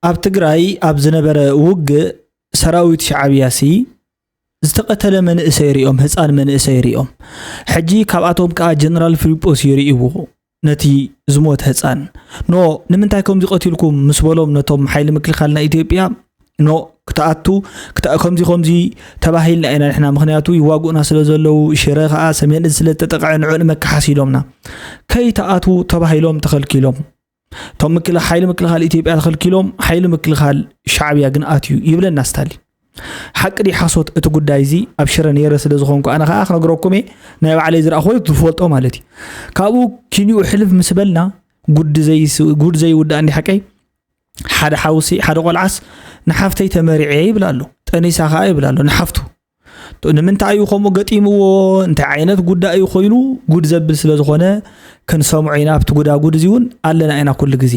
ኣብ ትግራይ ኣብ ዝነበረ ውግእ ሰራዊት ሻዕብያ ሲ ዝተቐተለ መንእሰይ ሪኦም፣ ህፃን መንእሰይ ሪኦም። ሕጂ ካብኣቶም ከዓ ጀነራል ፊሊጶስ ይርእይዎ ነቲ ዝሞተ ህፃን። ኖ ንምንታይ ከምዚ ቀቲልኩም ምስ በሎም ነቶም ሓይሊ ምክልኻል ናይ ኢትዮጵያ፣ ኖ ክትኣቱ ክተ- ከምዚ ከምዚ ተባሂልና ኢና ንሕና፣ ምክንያቱ ይዋግኡና ስለ ዘለዉ፣ ሽረ ከዓ ሰሜን እዝ ስለ ዝተጠቕዐ ንዕኡ ንመካሓስ ኢሎምና። ከይተኣቱ ተባሂሎም ተኸልኪሎም። እቶም ምክል- ሓይሊ ምክልኻል ኢትዮጵያ ተኸልኪሎም፣ ሓይሊ ምክልኻል ሻዕብያ ግን ኣትዩ ይብለና ስታሊን። ሓቂ ድዩ ሓሶት እቲ ጉዳይ እዚ? ኣብ ሽረ ነይረ ስለ ዝኾንኩ ኣነ ከዓ ክነግረኩም እየ፣ ናይ ባዕለይ ዝረኣኹ ዝፈልጦ ማለት እዩ። ካብኡ ኪንኡ ሕልፍ ምስ በልና ጉድ ዘይስ- ጉድ ዘይውዳእ እንዲ ሓቀይ ሓደ ሓውሲ ሓደ ቆልዓስ ንሓፍተይ ተመሪዐ ይብል ኣሎ፣ ጠኒሳ ከዓ ይብል ኣሎ ንሓፍቱ። ጥ- ንምንታይ እዩ ከምኡ ገጢምዎ? እንታይ ዓይነት ጉዳይ እዩ ኮይኑ? ጉድ ዘብል ስለ ዝኾነ ክንሰምዖ ኢና። ኣብቲ ጉዳጉድ እዚ እውን ኣለና ኢና ኩሉ ግዜ።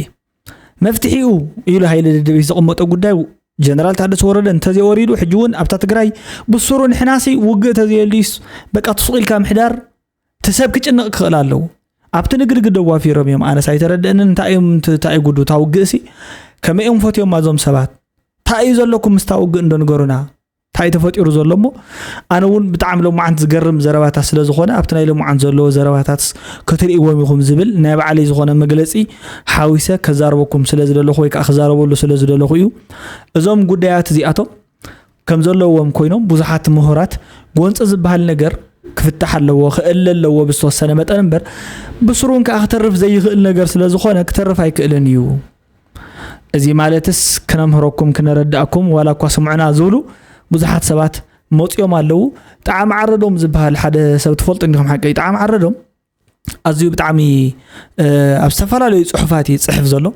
መፍትሒኡ ኢሉ ሃይለ ደደቢት ዘቐመጦ ጉዳይ ጀነራል ታደሰ ወረደ እንተዘይወሪዱ ሕጂ እውን ኣብታ ትግራይ ብስሩ ንሕናሲ ውግእ ተዘየልዩስ በቃ ትሱቕ ኢልካ ምሕዳር እቲ ሰብ ክጭነቕ ክኽእል ኣለዎ። ኣብቲ ንግድግድ ኣዋፊሮም እዮም። ኣነስ ኣይተረድአንን እንታይ እዮም ት- እንታይ ጉዱ እታ ውግእሲ ከመይ እዮም ፈትዮማ እዞም ሰባት? እንታይ እዩ ዘለኩም ምስታ ውግእ እንዶ ንገሩና? እንታይ ተፈጢሩ ዘሎ እሞ? ኣነ እውን ብጣዕሚ ሎማዓንቲ ዝገርም ዘረባታት ስለ ዝኾነ ኣብቲ ናይ ሎማዓንቲ ዘለዎ ዘረባታት ክትርእይዎም ኢኹም ዝብል ናይ ባዕለይ ዝኾነ መግለፂ ሓዊሰ ከዛረበኩም ስለ ዝደለኹ ወይ ከዓ ክዛረበሉ ስለ ዝደለኹ እዩ። እዞም ጉዳያት እዚኣቶም ከም ዘለዎም ኮይኖም ብዙሓት ምሁራት ጎንፂ ዝበሃል ነገር ክፍታሕ ኣለዎ ክእለ ኣለዎ ብዝተወሰነ መጠን እምበር ብስሩን ከዓ ክተርፍ ዘይኽእል ነገር ስለ ዝኾነ ክተርፍ ኣይክእልን እዩ። እዚ ማለትስ ክነምህረኩም ክነረዳእኩም ዋላ እኳ ስምዑና ዝብሉ ብዙሓት ሰባት መፂኦም ኣለዉ። ጣዕሚ ዓረዶም ዝበሃል ሓደ ሰብ ትፈልጡ እንዲኹም ሓቀይ ጣዕሚ ዓረዶም ኣዝዩ ብጣዕሚ ኣብ ዝተፈላለዩ ፅሑፋት እዩ ፅሕፍ ዘሎ።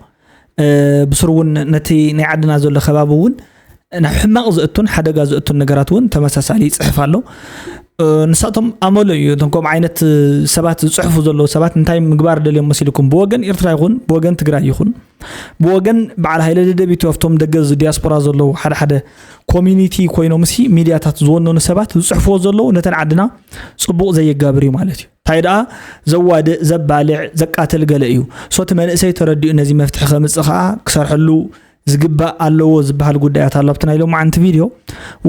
ብስሩ እውን ነቲ ናይ ዓድና ዘሎ ከባቢ እውን ናብ ሕማቕ ዘእቱን ሓደጋ ዘእቱን ነገራት እውን ተመሳሳሊ ይፅሕፍ ኣሎ። ንሳቶም ኣመሎ እዩ እቶም ከምኡ ዓይነት ሰባት ዝፅሕፉ ዘለዉ ሰባት እንታይ ምግባር ደልዮም መሲልኩም ብወገን ኤርትራ ይኹን ብወገን ትግራይ ይኹን ብወገን በዓል ሃይለ ደደቢት ኣብቶም ደገ ዲያስፖራ ዘለዉ ሓደ ሓደ ኮሚኒቲ ኮይኖም ሲ ሚድያታት ዝወነኑ ሰባት ዝፅሕፍዎ ዘለዉ ነተን ዓድና ፅቡቕ ዘየጋብር እዩ ማለት እዩ። እንታይ ደኣ ዘዋድእ ዘባልዕ ዘቃትል ገለ እዩ። ሶ እቲ መንእሰይ ተረዲኡ ነዚ መፍትሒ ከምፅእ ከዓ ክሰርሐሉ ዝግባእ ኣለዎ ዝበሃል ጉዳያት ኣሎ ኣብቲ ናይ ሎማዓንቲ ቪድዮ።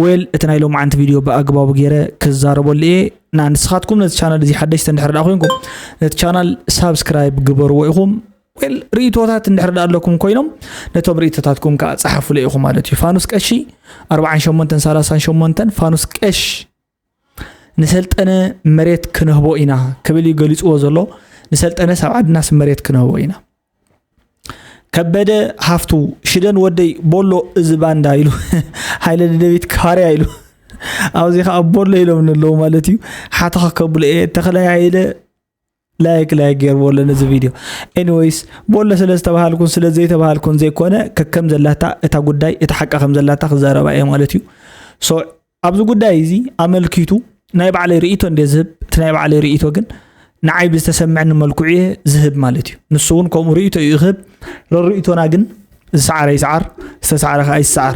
ዌል እቲ ናይ ሎማዓንቲ ቪድዮ ብኣግባቡ ገይረ ክዛረበሉ እየ። ና ንስኻትኩም ነቲ ቻናል እዚ ሓደሽቲ እንድሕር ደኣ ኮይንኩም ነቲ ቻናል ሳብስክራይብ ግበርዎ ኢኹም። ዌል ርእይቶታት እንድሕር ደኣ ኣለኩም ኮይኖም ነቶም ርእይቶታትኩም ከዓ ፀሓፉለ ኢኹም ማለት እዩ። ፋኑስ ቀሺ ኣርባዓን ሸሞንተን ሰላሳን ሸሞንተን ፋኑስ ቀሽ ንሰልጠነ መሬት ክንህቦ ኢና ክብል እዩ ገሊፅዎ ዘሎ። ንሰልጠነስ ኣብ ዓድናስ መሬት ክንህቦ ኢና። ከበደ ሃፍቱ ሽደን ወደይ ቦሎ እዚ ባንዳ ኢሉ ሃይለ ደደቢት ካርያ ኢሉ ኣብዚ ከዓ ቦሎ ኢሎም ኣለዉ ማለት እዩ። ሓተኻ ከብሎ እየ ተኽላይ ሃይለ ላይክ ላይክ ገይርዎ ኣሎ ነዚ ቪድዮ። ኤኒወይስ ቦሎ ስለ ዝተባሃልኩን ስለ ዘይተባሃልኩን ዘይኮነ ከከም ዘላታ እታ ጉዳይ እታ ሓቃ ከም ዘላታ ክዛረባ እየ ማለት እዩ። ሶ ኣብዚ ጉዳይ እዚ ኣመልኪቱ ናይ ባዕለይ ርእይቶ እንደ ዝህብ እቲ ናይ ባዕለይ ርእይቶ ግን ንዓይ ብዝተሰምዐኒ መልክዑ እየ ዝህብ ማለት እዩ። ንሱ እውን ከምኡ ርእይቶ እዩ ክህብ። ረርእይቶና ግን ዝሰዓረ ይሰዓር ዝተሰዓረ ከዓ ይሰዓር።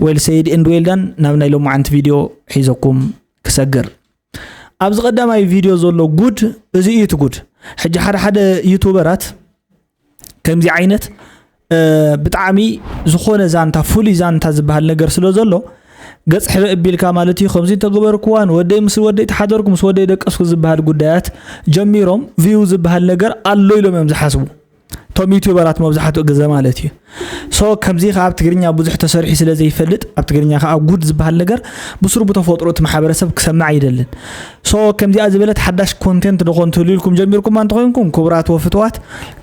ዌል ሰይድ ኤንድ ዌልዳን ናብ ናይ ሎማዓንቲ ቪድዮ ሒዘኩም ክሰግር ኣብዚ ቀዳማይ ቪድዮ ዘሎ ጉድ እዚ እዩ እቲ ጉድ። ሕጂ ሓደ ሓደ ዩቱበራት ከምዚ ዓይነት ብጣዕሚ ዝኾነ ዛንታ ፍሉይ ዛንታ ዝበሃል ነገር ስለ ዘሎ ገፅ ሕበ እቢልካ ማለት እዩ። ከምዚ እንተገበርኩዋ ንወደይ ምስ ወደይ ተሓደርኩ ምስ ወደይ ደቀስኩ ዝበሃል ጉዳያት ጀሚሮም ቪው ዝበሃል ነገር ኣሎ ኢሎም እዮም ዝሓስቡ። እቶም ዩቱበራት መብዛሕትኡ ግዘ ማለት እዩ። ሶ ከምዚ ከዓ ኣብ ትግርኛ ብዙሕ ተሰሪሑ ስለ ዘይፈልጥ ኣብ ትግርኛ ከዓ ጉድ ዝበሃል ነገር ብስሩ ብተፈጥሮ እቲ ማሕበረሰብ ክሰምዕ ኣይደልን። ሶ ከምዚኣ ዝበለት ሓዳሽ ኮንቴንት ዶ ኮንትሉ ኢልኩም ጀሚርኩማ እንተኾይንኩም ክቡራት ወፍትዋት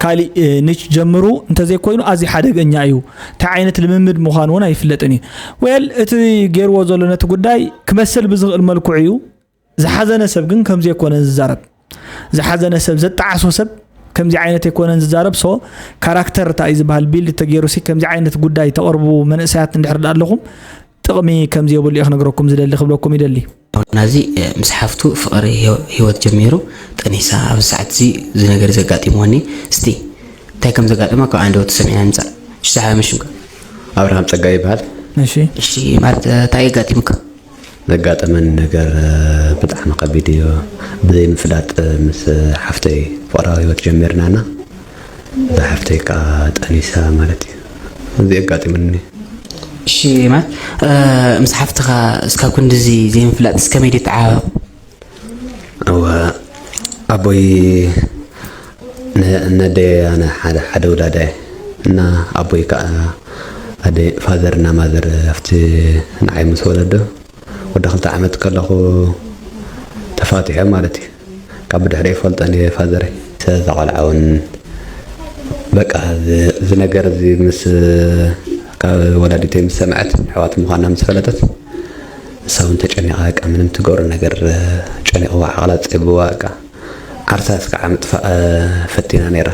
ካሊእ ኒች ጀምሩ። እንተዘይኮይኑ ኣዝዩ ሓደገኛ እዩ። እንታይ ዓይነት ልምምድ ምዃኑ እውን ኣይፍለጥን እዩ። ዌል እቲ ገይርዎ ዘሎ ነቲ ጉዳይ ክመስል ብዝኽእል መልክዑ እዩ። ዝሓዘነ ሰብ ግን ከምዚ ኣይኮነን ዝዛረብ። ዝሓዘነ ሰብ ዘጣዓሶ ሰብ ከምዚ ዓይነት ኣይኮነን ዝዛረብ። ሶ ካራክተር እንታይ እዩ ዝበሃል ቢልድ ተገይሩ ሲ ከምዚ ዓይነት ጉዳይ ተቕርቡ መንእሰያት እንድሕር ዳ ኣለኹም ጥቕሚ ከምዚ የብሉ እየ ክነግረኩም ዝደሊ ክብለኩም ይደሊ። ናዚ ምስ ሓፍቱ ፍቕሪ ህይወት ጀሚሩ ጠኒሳ ኣብዚ ሰዓት እዚ እዚ ነገር ዘጋጢምወኒ እስቲ እንታይ ከም ዘጋጠማ ካብ ኣንደበቱ ሰሚዕና ንምፃእ። እሺ ዝሓመ ሽምካ ኣብርሃም ፀጋ ይበሃል። እሺ እሺ ማለት እንታይ የጋጢምካ? ዘጋጠመኒ ነገር ብጣዕሚ ከቢድ እዩ። ብዘይምፍላጥ ምስ ሓፍተይ ፍቕራዊ ህይወት ጀሚርና እና እዛ ሓፍተይ ከዓ ጠኒሳ ማለት እዩ። እዚ ኣጋጢሙኒ። እሺ፣ ማለት ምስ ሓፍትኻ እስካብ ክንድዚ ዘይምፍላጥ እስከመይ ድዩ ተዓባበ? እወ፣ ኣቦይ ነደ ኣነ ሓደ ሓደ ውላዳ እየ። እና ኣቦይ ከዓ ኣደ ፋዘር እና ማዘር ኣብቲ ንዓይ ምስ ወለዶ ወዲ ክልተ ዓመት ከለኹ ተፋቲሑ ማለት እዩ። ካብ ብድሕሪ ይፈልጠን እየ ፋዘረይ። ዝተቆልዓ እውን በቃ እዚ ነገር እዚ ምስ ካብ ወላዲተይ ምስ ሰምዐት ኣሕዋት ምዃና ምስ ፈለጠት ንሳ እውን ተጨኒቓ በቃ ምንም ትገብሮ ነገር ጨኒቕዋ ዓቕላ ፀቢብዋ በቃ ዓርሳ እስካዕ ምጥፋእ ፈቲና ነይራ።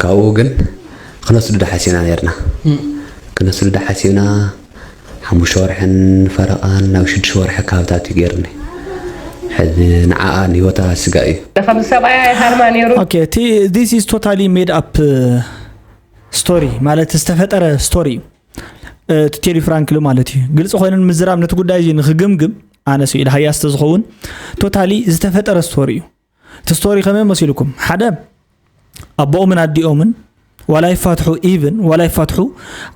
ካብኡ ግን ክነስድዳ ሓሲብና ነይርና። ክነስድዳ ሓሲብና ሓሙሽተ ወርሕን ፈረቓን ናብ ሽዱሽተ ወርሒ ከባብታት እዩ ገይርኒ። ሕዚ ንዓኣ ንህይወታ ስጋ እዩ። ከምዚ ሰብኣያ ይሃርማ ነይሩ። Okay, this is totally made up story ማለት ዝተፈጠረ ስቶሪ እዩ። እቲ ቴዲ ፍራንክሊ ማለት እዩ። ግልፂ ኮይነን ምዝራብ ነቲ ጉዳይ እዚ ንክግምግም ኣነ ስኢል ሃያስተ ዝኸውን ቶታሊ ዝተፈጠረ ስቶሪ እዩ። እቲ ስቶሪ ከመይ መሲልኩም ሓደ ኣቦኦምን ኣዲኦምን ዋላ ይፋትሑ ኢቭን ዋላ ይፋትሑ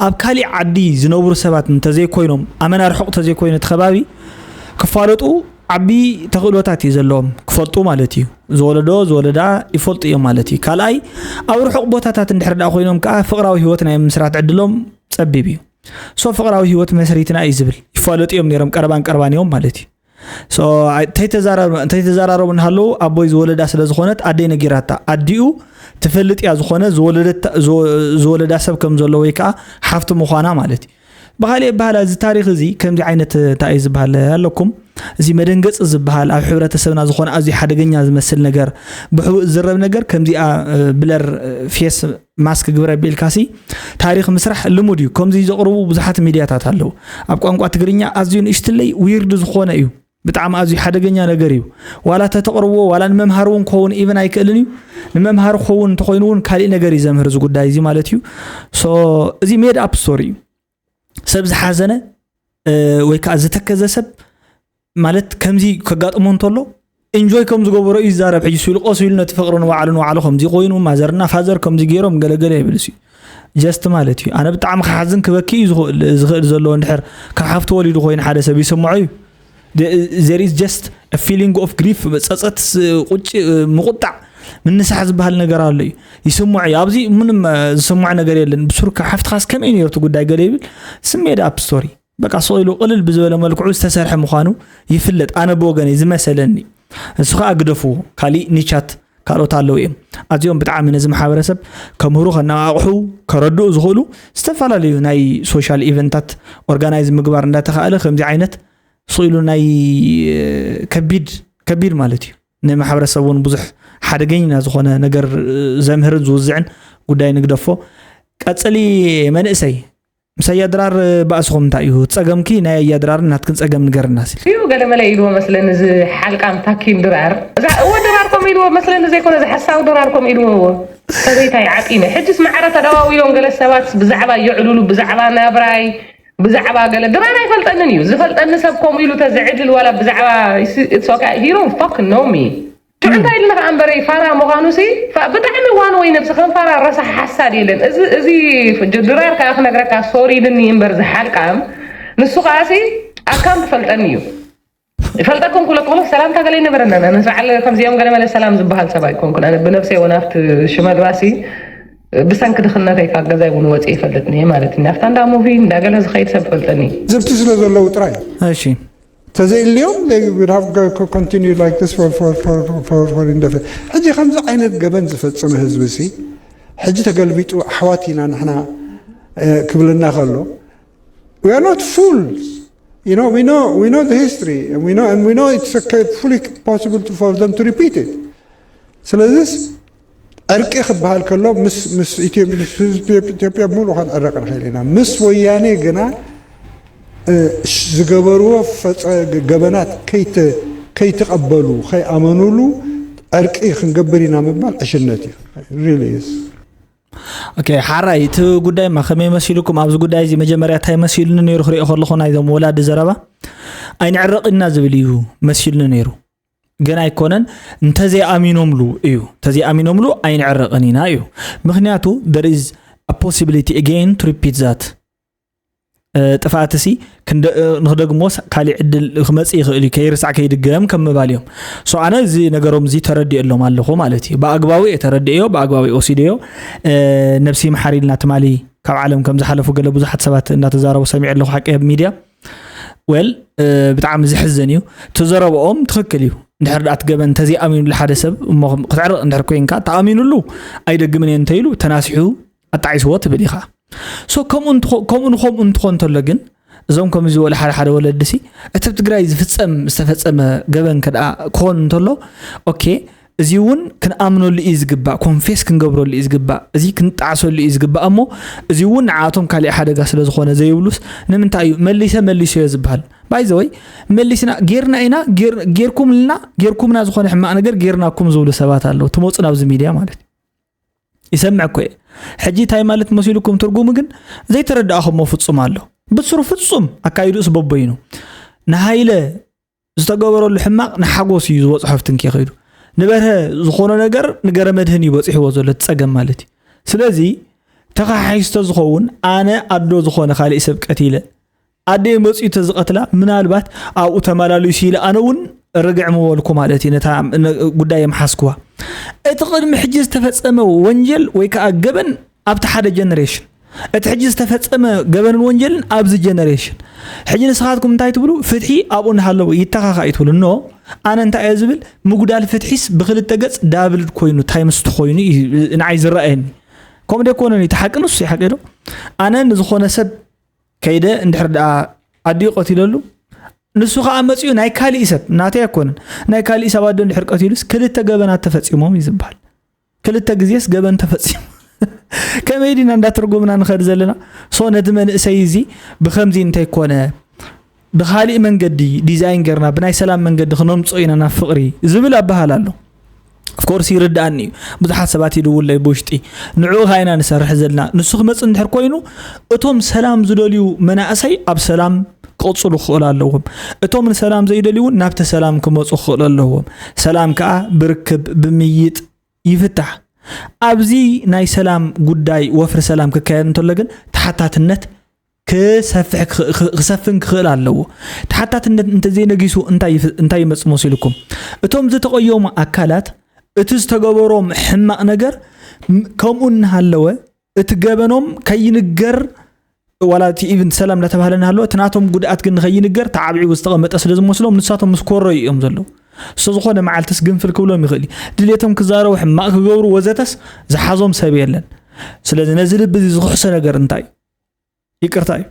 ኣብ ካሊእ ዓዲ ዝነብሩ ሰባት እንተዘይኮይኖም ኣመና ርሑቕ ተዘይኮይኑ እቲ ከባቢ ክፋለጡ ዓቢ ተኽእሎታት እዩ ዘለዎም ክፈልጡ ማለት እዩ። ዝወለዶ ዝወለዳ ይፈልጡ እዮም ማለት እዩ። ካልኣይ ኣብ ርሑቕ ቦታታት እንድሕር ደኣ ኮይኖም ከዓ ፍቕራዊ ህይወት ናይ ምስራት ዕድሎም ጸቢብ እዩ። ሶ ፍቕራዊ ህይወት መስሪትና እዩ ዝብል ይፋለጡ እዮም ነይሮም ቀረባን ቀረባን እዮም ማለት እዩ። እንተይተዛራረቡ እናሃለዉ ኣቦይ ዝወለዳ ስለ ዝኾነት ኣደይ ነጊራታ ኣዲኡ ትፈልጥ እያ ዝኾነ ዝወለዳ ሰብ ከም ዘሎ ወይ ከዓ ሓፍቲ ምዃና ማለት እዩ። ብኻሊእ ኣበሃህላ እዚ ታሪኽ እዚ ከምዚ ዓይነት እንታይ እዩ ዝበሃል ኣለኩም እዚ መደንገፂ ዝበሃል ኣብ ሕብረተሰብና ዝኾነ ኣዝዩ ሓደገኛ ዝመስል ነገር ብሕቡእ ዝረብ ነገር ከምዚኣ ብለር ፌስ ማስክ ግብረ ቢልካሲ ታሪኽ ምስራሕ ልሙድ እዩ። ከምዚ ዘቕርቡ ብዙሓት ሚድያታት ኣለዉ። ኣብ ቋንቋ ትግርኛ ኣዝዩ ንእሽትለይ ዊርድ ዝኾነ እዩ። ብጣዕሚ ኣዝዩ ሓደገኛ ነገር እዩ። ዋላ ተተቕርብዎ ዋላ ንመምሃር እውን ክኸውን ኢቨን ኣይክእልን እዩ። ንመምሃር ክኸውን እንተኮይኑ እውን ካሊእ ነገር እዩ ዘምህር እዚ ጉዳይ እዚ ማለት እዩ። ሶ እዚ ሜድ ኣፕ ስቶሪ እዩ። ሰብ ዝሓዘነ ወይ ከዓ ዝተከዘ ሰብ ማለት ከምዚ ከጋጥሞ እንተሎ ኢንጆይ ከም ዝገበሮ እዩ ዝዛረብ። ሕጂ ስኢሉ ቀስ ኢሉ ነቲ ፍቅሪ ንባዕሉ ንባዕሉ ከምዚ ኮይኑ ማዘርና ፋዘር ከምዚ ገይሮም ገለገለ ይብል ሲ ጀስት ማለት እዩ። ኣነ ብጣዕሚ ክሓዝን ክበኪ እዩ ዝኽእል ዘሎ እንድሕር ካብ ሓፍቲ ወሊዱ ኮይኑ ሓደ ሰብ ይስምዖ እዩ። There is just a feeling of grief ጸጸት ቁጭ ምቁጣዕ ምንሳሕ ዝበሃል ነገር ኣሎ እዩ ይስምዖ እዩ። ኣብዚ ምንም ዝስምዖ ነገር የለን። ብሱር ካብ ሓፍትኻስ ከመይ ነይሩ እቲ ጉዳይ ገለ ይብል ስሜት ኣፕ ስቶሪ በቃ ስቕ ኢሉ ቅልል ብዝበለ መልክዑ ዝተሰርሐ ምዃኑ ይፍለጥ። ኣነ ብወገነይ ዝመሰለኒ ንሱ ከዓ ግደፍዎ። ካሊእ ኒቻት ካልኦት ኣለዉ እዮም ኣዚኦም ብጣዕሚ ነዚ ማሕበረሰብ ከምህሩ ከነቓቕሑ ከረድኡ ዝኽእሉ ዝተፈላለዩ ናይ ሶሻል ኢቨንታት ኦርጋናይዝ ምግባር እንዳተኻእለ ከምዚ ዓይነት ስቕ ኢሉ ናይ ከቢድ ከቢድ ማለት እዩ ንማሕበረሰብ እውን ብዙሕ ሓደገኛ ዝኾነ ነገር ዘምህርን ዝውዝዕን ጉዳይ ንግደፎ። ቀፅሊ መንእሰይ ምስ ኣያድራር ባእስኹም እንታይ እዩ ጸገምኪ ናይ ኣያድራርን ናትክን ጸገም ንገርና ሲል እዩ ገለ መለ ኢልዎ መስለኒ እዚ ሓልቃም ታኪን ድራር እዛ እወ ድራር ከም ኢልዎ መስለኒ ዘይኮነ እዚ ሓሳዊ ድራር ከም ኢልዎ እዎ ሰበይታይ ዓጢነ ሕጅስ ማዕረ ተደዋዊሎም ገለ ሰባት ብዛዕባ የዕሉሉ ብዛዕባ ናብራይ ብዛዕባ ገለ ድራር ኣይፈልጠንን እዩ ዝፈልጠኒ ሰብ ከምኡ ኢሉ ተዝዕድል ዋላ ብዛዕባ ሶካ ሂሮም ፋክ ኖሚ ሽዑ እንታይ ኢልና ከዓ እምበረይ ፋራ ምዃኑ ሲ ብጣዕሚ ዋን ወይ ነብሲ ከም ፋራ ረሳሕ ሓሳድ የለን እዚ ድራር ከዓ ክነግረካ ሶሪ ኢልኒ እምበር ዝሓልቃም ንሱ ከዓ ሲ ኣካም ትፈልጠኒ እዩ ይፈልጠኩም ኩለ ኩለ ሰላምታ ገለ ይነበረና ኣነስ በዓል ከምዚኦም ገለ መለ ሰላም ዝበሃል ሰብ ኣይኮንኩን ኣነ ብነብሰይ ወናፍት ሽመልባሲ ብሰንኪ ድኽነተይ ካብ ገዛይ እውን ወፂ ይፈልጥኒ ማለት እኒ ኣብታ እንዳ ሙቪ እንዳገለ ዝኸይድ ሰብ ይፈልጠኒ ዝብቲ ስለ ዘለዉ ጥራይ እሺ ተዘይልዮም they would have go- co- continue like this for for for for for indefinite ሕጂ ከምዚ ዓይነት ገበን ዝፈጸመ ህዝቢ ሲ ሕጂ ተገልቢጡ ኣሕዋት ኢና ንሕና እ፣ ክብለና ከሎ we are not fools you know we know we know the history and we know and we know it's okay, fully possible to, for them to repeat it ስለዚስ ዕርቂ ክበሃል ከሎ ምስ ምስ ኢትዮ- ምስ ህዝቢ ኢትዮጵያ ብምሉእ ክንዕረቕ ንኽእል ኢና ምስ ወያኔ ግና እ፣ ሽ- ዝገበርዎ ፈጸ- ገበናት ከይተ- ከይተቐበሉ ከይኣመኑሉ ዕርቂ ክንገብር ኢና ምባል ዕሽነት እዩ really is ኦኬ ሓራይ እቲ ጉዳይ ማ ከመይ መሲልኩም ኣብዚ ጉዳይ እዚ መጀመርያ እንታይ መሲሉኒ ነይሩ ክሪኦ ከለኹ ናይዞም ወላዲ ዘረባ ኣይንዕረቕ ኢና ዝብል እዩ መሲሉኒ ነይሩ ግን ኣይኮነን እንተዘይኣሚኖምሉ እዩ እንተዘይኣሚኖምሉ ኣይንዕረቕን ኢና እዩ ምክንያቱ there is a possibility again to repeat that ጥፍኣትሲ ንክደግሞስ ካሊእ ዕድል ክመፅእ ይኽእል እዩ፣ ከይርሳዕ ከይድገም ከም ምባል እዮም። ሶ ኣነ እዚ ነገሮም እዚ ተረዲኤሎም ኣለኹ ማለት እዩ። ብኣግባቡ እየ ተረዲኤዮ፣ ብኣግባቡ እየ ወሲደዮ። ነብሲ ይምሓር ኢልና ትማሊ ካብ ዓለም ከም ዝሓለፉ ገለ ብዙሓት ሰባት እናተዛረቡ ሰሚዐ ኣለኹ፣ ሓቂ ኣብ ሚድያ። ወል ብጣዕሚ ዝሕዝን እዩ። ትዘረብኦም ትኽክል እዩ። እንድሕር ደኣ ትገበን እንተዘይኣሚኑሉ ሓደ ሰብ እሞ ክትዕርቕ እንድሕር ኮይንካ፣ ተኣሚኑሉ ኣይደግምን እየ እንተኢሉ ተናሲሑ ኣጣዒስዎ ትብል ኢኻ። ሶ ከምኡ ንትኾ- ከምኡ ንኸምኡ እንትኾን እንተሎ ግን፣ እዞም ከምዚ ዝበሉ ሓደ ሓደ ወለድሲ እቲ ኣብ ትግራይ ዝፍፀም ዝተፈፀመ ገበን ከደኣ ክኾን እንተሎ፣ ኦኬ፣ እዚ እውን ክንኣምነሉ እዩ ዝግባእ፣ ኮንፌስ ክንገብረሉ እዩ ዝግባእ፣ እዚ ክንጣዕሰሉ እዩ ዝግባእ። እሞ እዚ እውን ንዓቶም ካሊእ ሓደጋ ስለ ዝኾነ ዘይብሉስ ንምንታይ እዩ መሊሰ መሊሰዮ ዝበሃል? ባይዘወይ መሊስና ጌርና ኢና፣ ጌር- ጌርኩምልና፣ ጌርኩምና ዝኾነ ሕማቕ ነገር ጌርናኩም ዝብሉ ሰባት ኣለዉ፣ ትመፁ ናብዚ ሚድያ ማለት እዩ። ይሰምዕ እኮ እየ። ሕጂ እንታይ ማለት መሲልኩም ትርጉሙ ግን ዘይተረዳእኹሞ ፍጹም ኣሎ። ብስሩ ፍጹም ኣካይድኡስ በበይኑ። ንሃይለ ዝተገበረሉ ሕማቕ ንሓጎስ እዩ ዝበጽሖ ኣብቲ እንኬ ከይዱ። ንበርሀ ዝኾኖ ነገር ንገረ መድህን እዩ በጺሕዎ ዘሎ እቲ ጸገም ማለት እዩ። ስለዚ ተኸሓሒስቶ ዝኸውን ኣነ ኣዶ ዝኾነ ካልእ ሰብ ቀቲለ ኣደይ መጺኡ ተዝቐትላ ምናልባት ኣብኡ ተመላሊሱ ኢለ ኣነ እውን ርግዕ ምበልኩ ማለት እዩ። ነታ ነ- ጉዳይ የምሓዝኩዋ። እቲ ቅድሚ ሕጂ ዝተፈጸመ ወንጀል ወይ ከዓ ገበን ኣብቲ ሓደ ጀነሬሽን፣ እቲ ሕጂ ዝተፈጸመ ገበንን ወንጀልን ኣብዚ ጀነሬሽን። ሕጂ ንስኻትኩም እንታይ ትብሉ? ፍትሒ ኣብኡ እናሃለወ ይተኻኻእ እዩ ትብሉ። ኖ፣ ኣነ እንታይ እየ ዝብል? ምጉዳል ፍትሒስ ብክልተ ገጽ ዳብል ኮይኑ፣ ታይምስ ቱ ኮይኑ እዩ ንዓይ ዝረኣየኒ። ከምኡ ደይኮነን እዩ፣ እቲ ሓቂ ንሱ እዩ፣ ሓቂ ዶ? ኣነ ንዝኾነ ሰብ ከይደ እንድሕር ደኣ ኣዲኡ ቀቲለሉ፣ ንሱ ከዓ መፂኡ ናይ ካሊእ ሰብ፣ ናተይ ኣይኮነን፣ ናይ ካሊእ ሰብ ኣዶ እንድሕር ቀቲሉስ ክልተ ገበናት ተፈፂሞም እዩ ዝበሃል። ክልተ ግዜስ ገበን ተፈፂሙ። ከመይ ዲና እንዳተርጎምና ንኸድ ዘለና? ሶ ነቲ መንእሰይ እዚ ብኸምዚ እንተይኮነ ብኻሊእ መንገዲ ዲዛይን ጌርና ብናይ ሰላም መንገዲ ክነምፅኦ ኢና ናብ ፍቕሪ ዝብል ኣበሃል ኣሎ። ኦፍኮርስ ይርድኣኒ እዩ። ብዙሓት ሰባት ይድውለይ ብውሽጢ። ንዕኡ ኸዓ ኢና ንሰርሕ ዘለና። ንሱ ክመፅእ እንድሕር ኮይኑ እቶም ሰላም ዝደልዩ መናእሰይ ኣብ ሰላም ክቕፅሉ ክኽእሉ ኣለዎም። እቶም ንሰላም ዘይደልዩ እውን ናብቲ ሰላም ክመፁ ክኽእሉ ኣለዎም። ሰላም ከዓ ብርክብ ብምይጥ ይፍታሕ። ኣብዚ ናይ ሰላም ጉዳይ ወፍሪ ሰላም ክካየድ እንተሎ ግን ተሓታትነት ክሰፍሕ ክኽ- ክሰፍን ክኽእል ኣለዎ። ተሓታትነት እንተዘይነጊሱ እንታይ ይፍ- እንታይ ይመጽእ መሲልኩም? እቶም ዝተቐየሙ ኣካላት እቲ ዝተገበሮም ሕማቕ ነገር ም- ከምኡ እናሃለወ እቲ ገበኖም ከይንገር ዋላ እቲ ኢቭን ሰላም እናተባህለ እናሃለወ እቲ ናቶም ጉድኣት ግን ንኸይንገር ተዓብዒቡ ዝተቐመጠ ስለ ዝመስሎም ንሳቶም ምስ ኮረዩ እዮም ዘለዉ። እሱ ዝኾነ መዓልትስ ግንፍል ክብሎም ይኽእል እዩ። ድሌቶም ክዛረቡ ሕማቕ ክገብሩ ወዘተስ ዝሓዞም ሰብ የለን። ስለዚ ነዚ ልቢ እዚ ዝኽሕሶ ነገር እንታይ እዩ? ይቅርታ እዩ።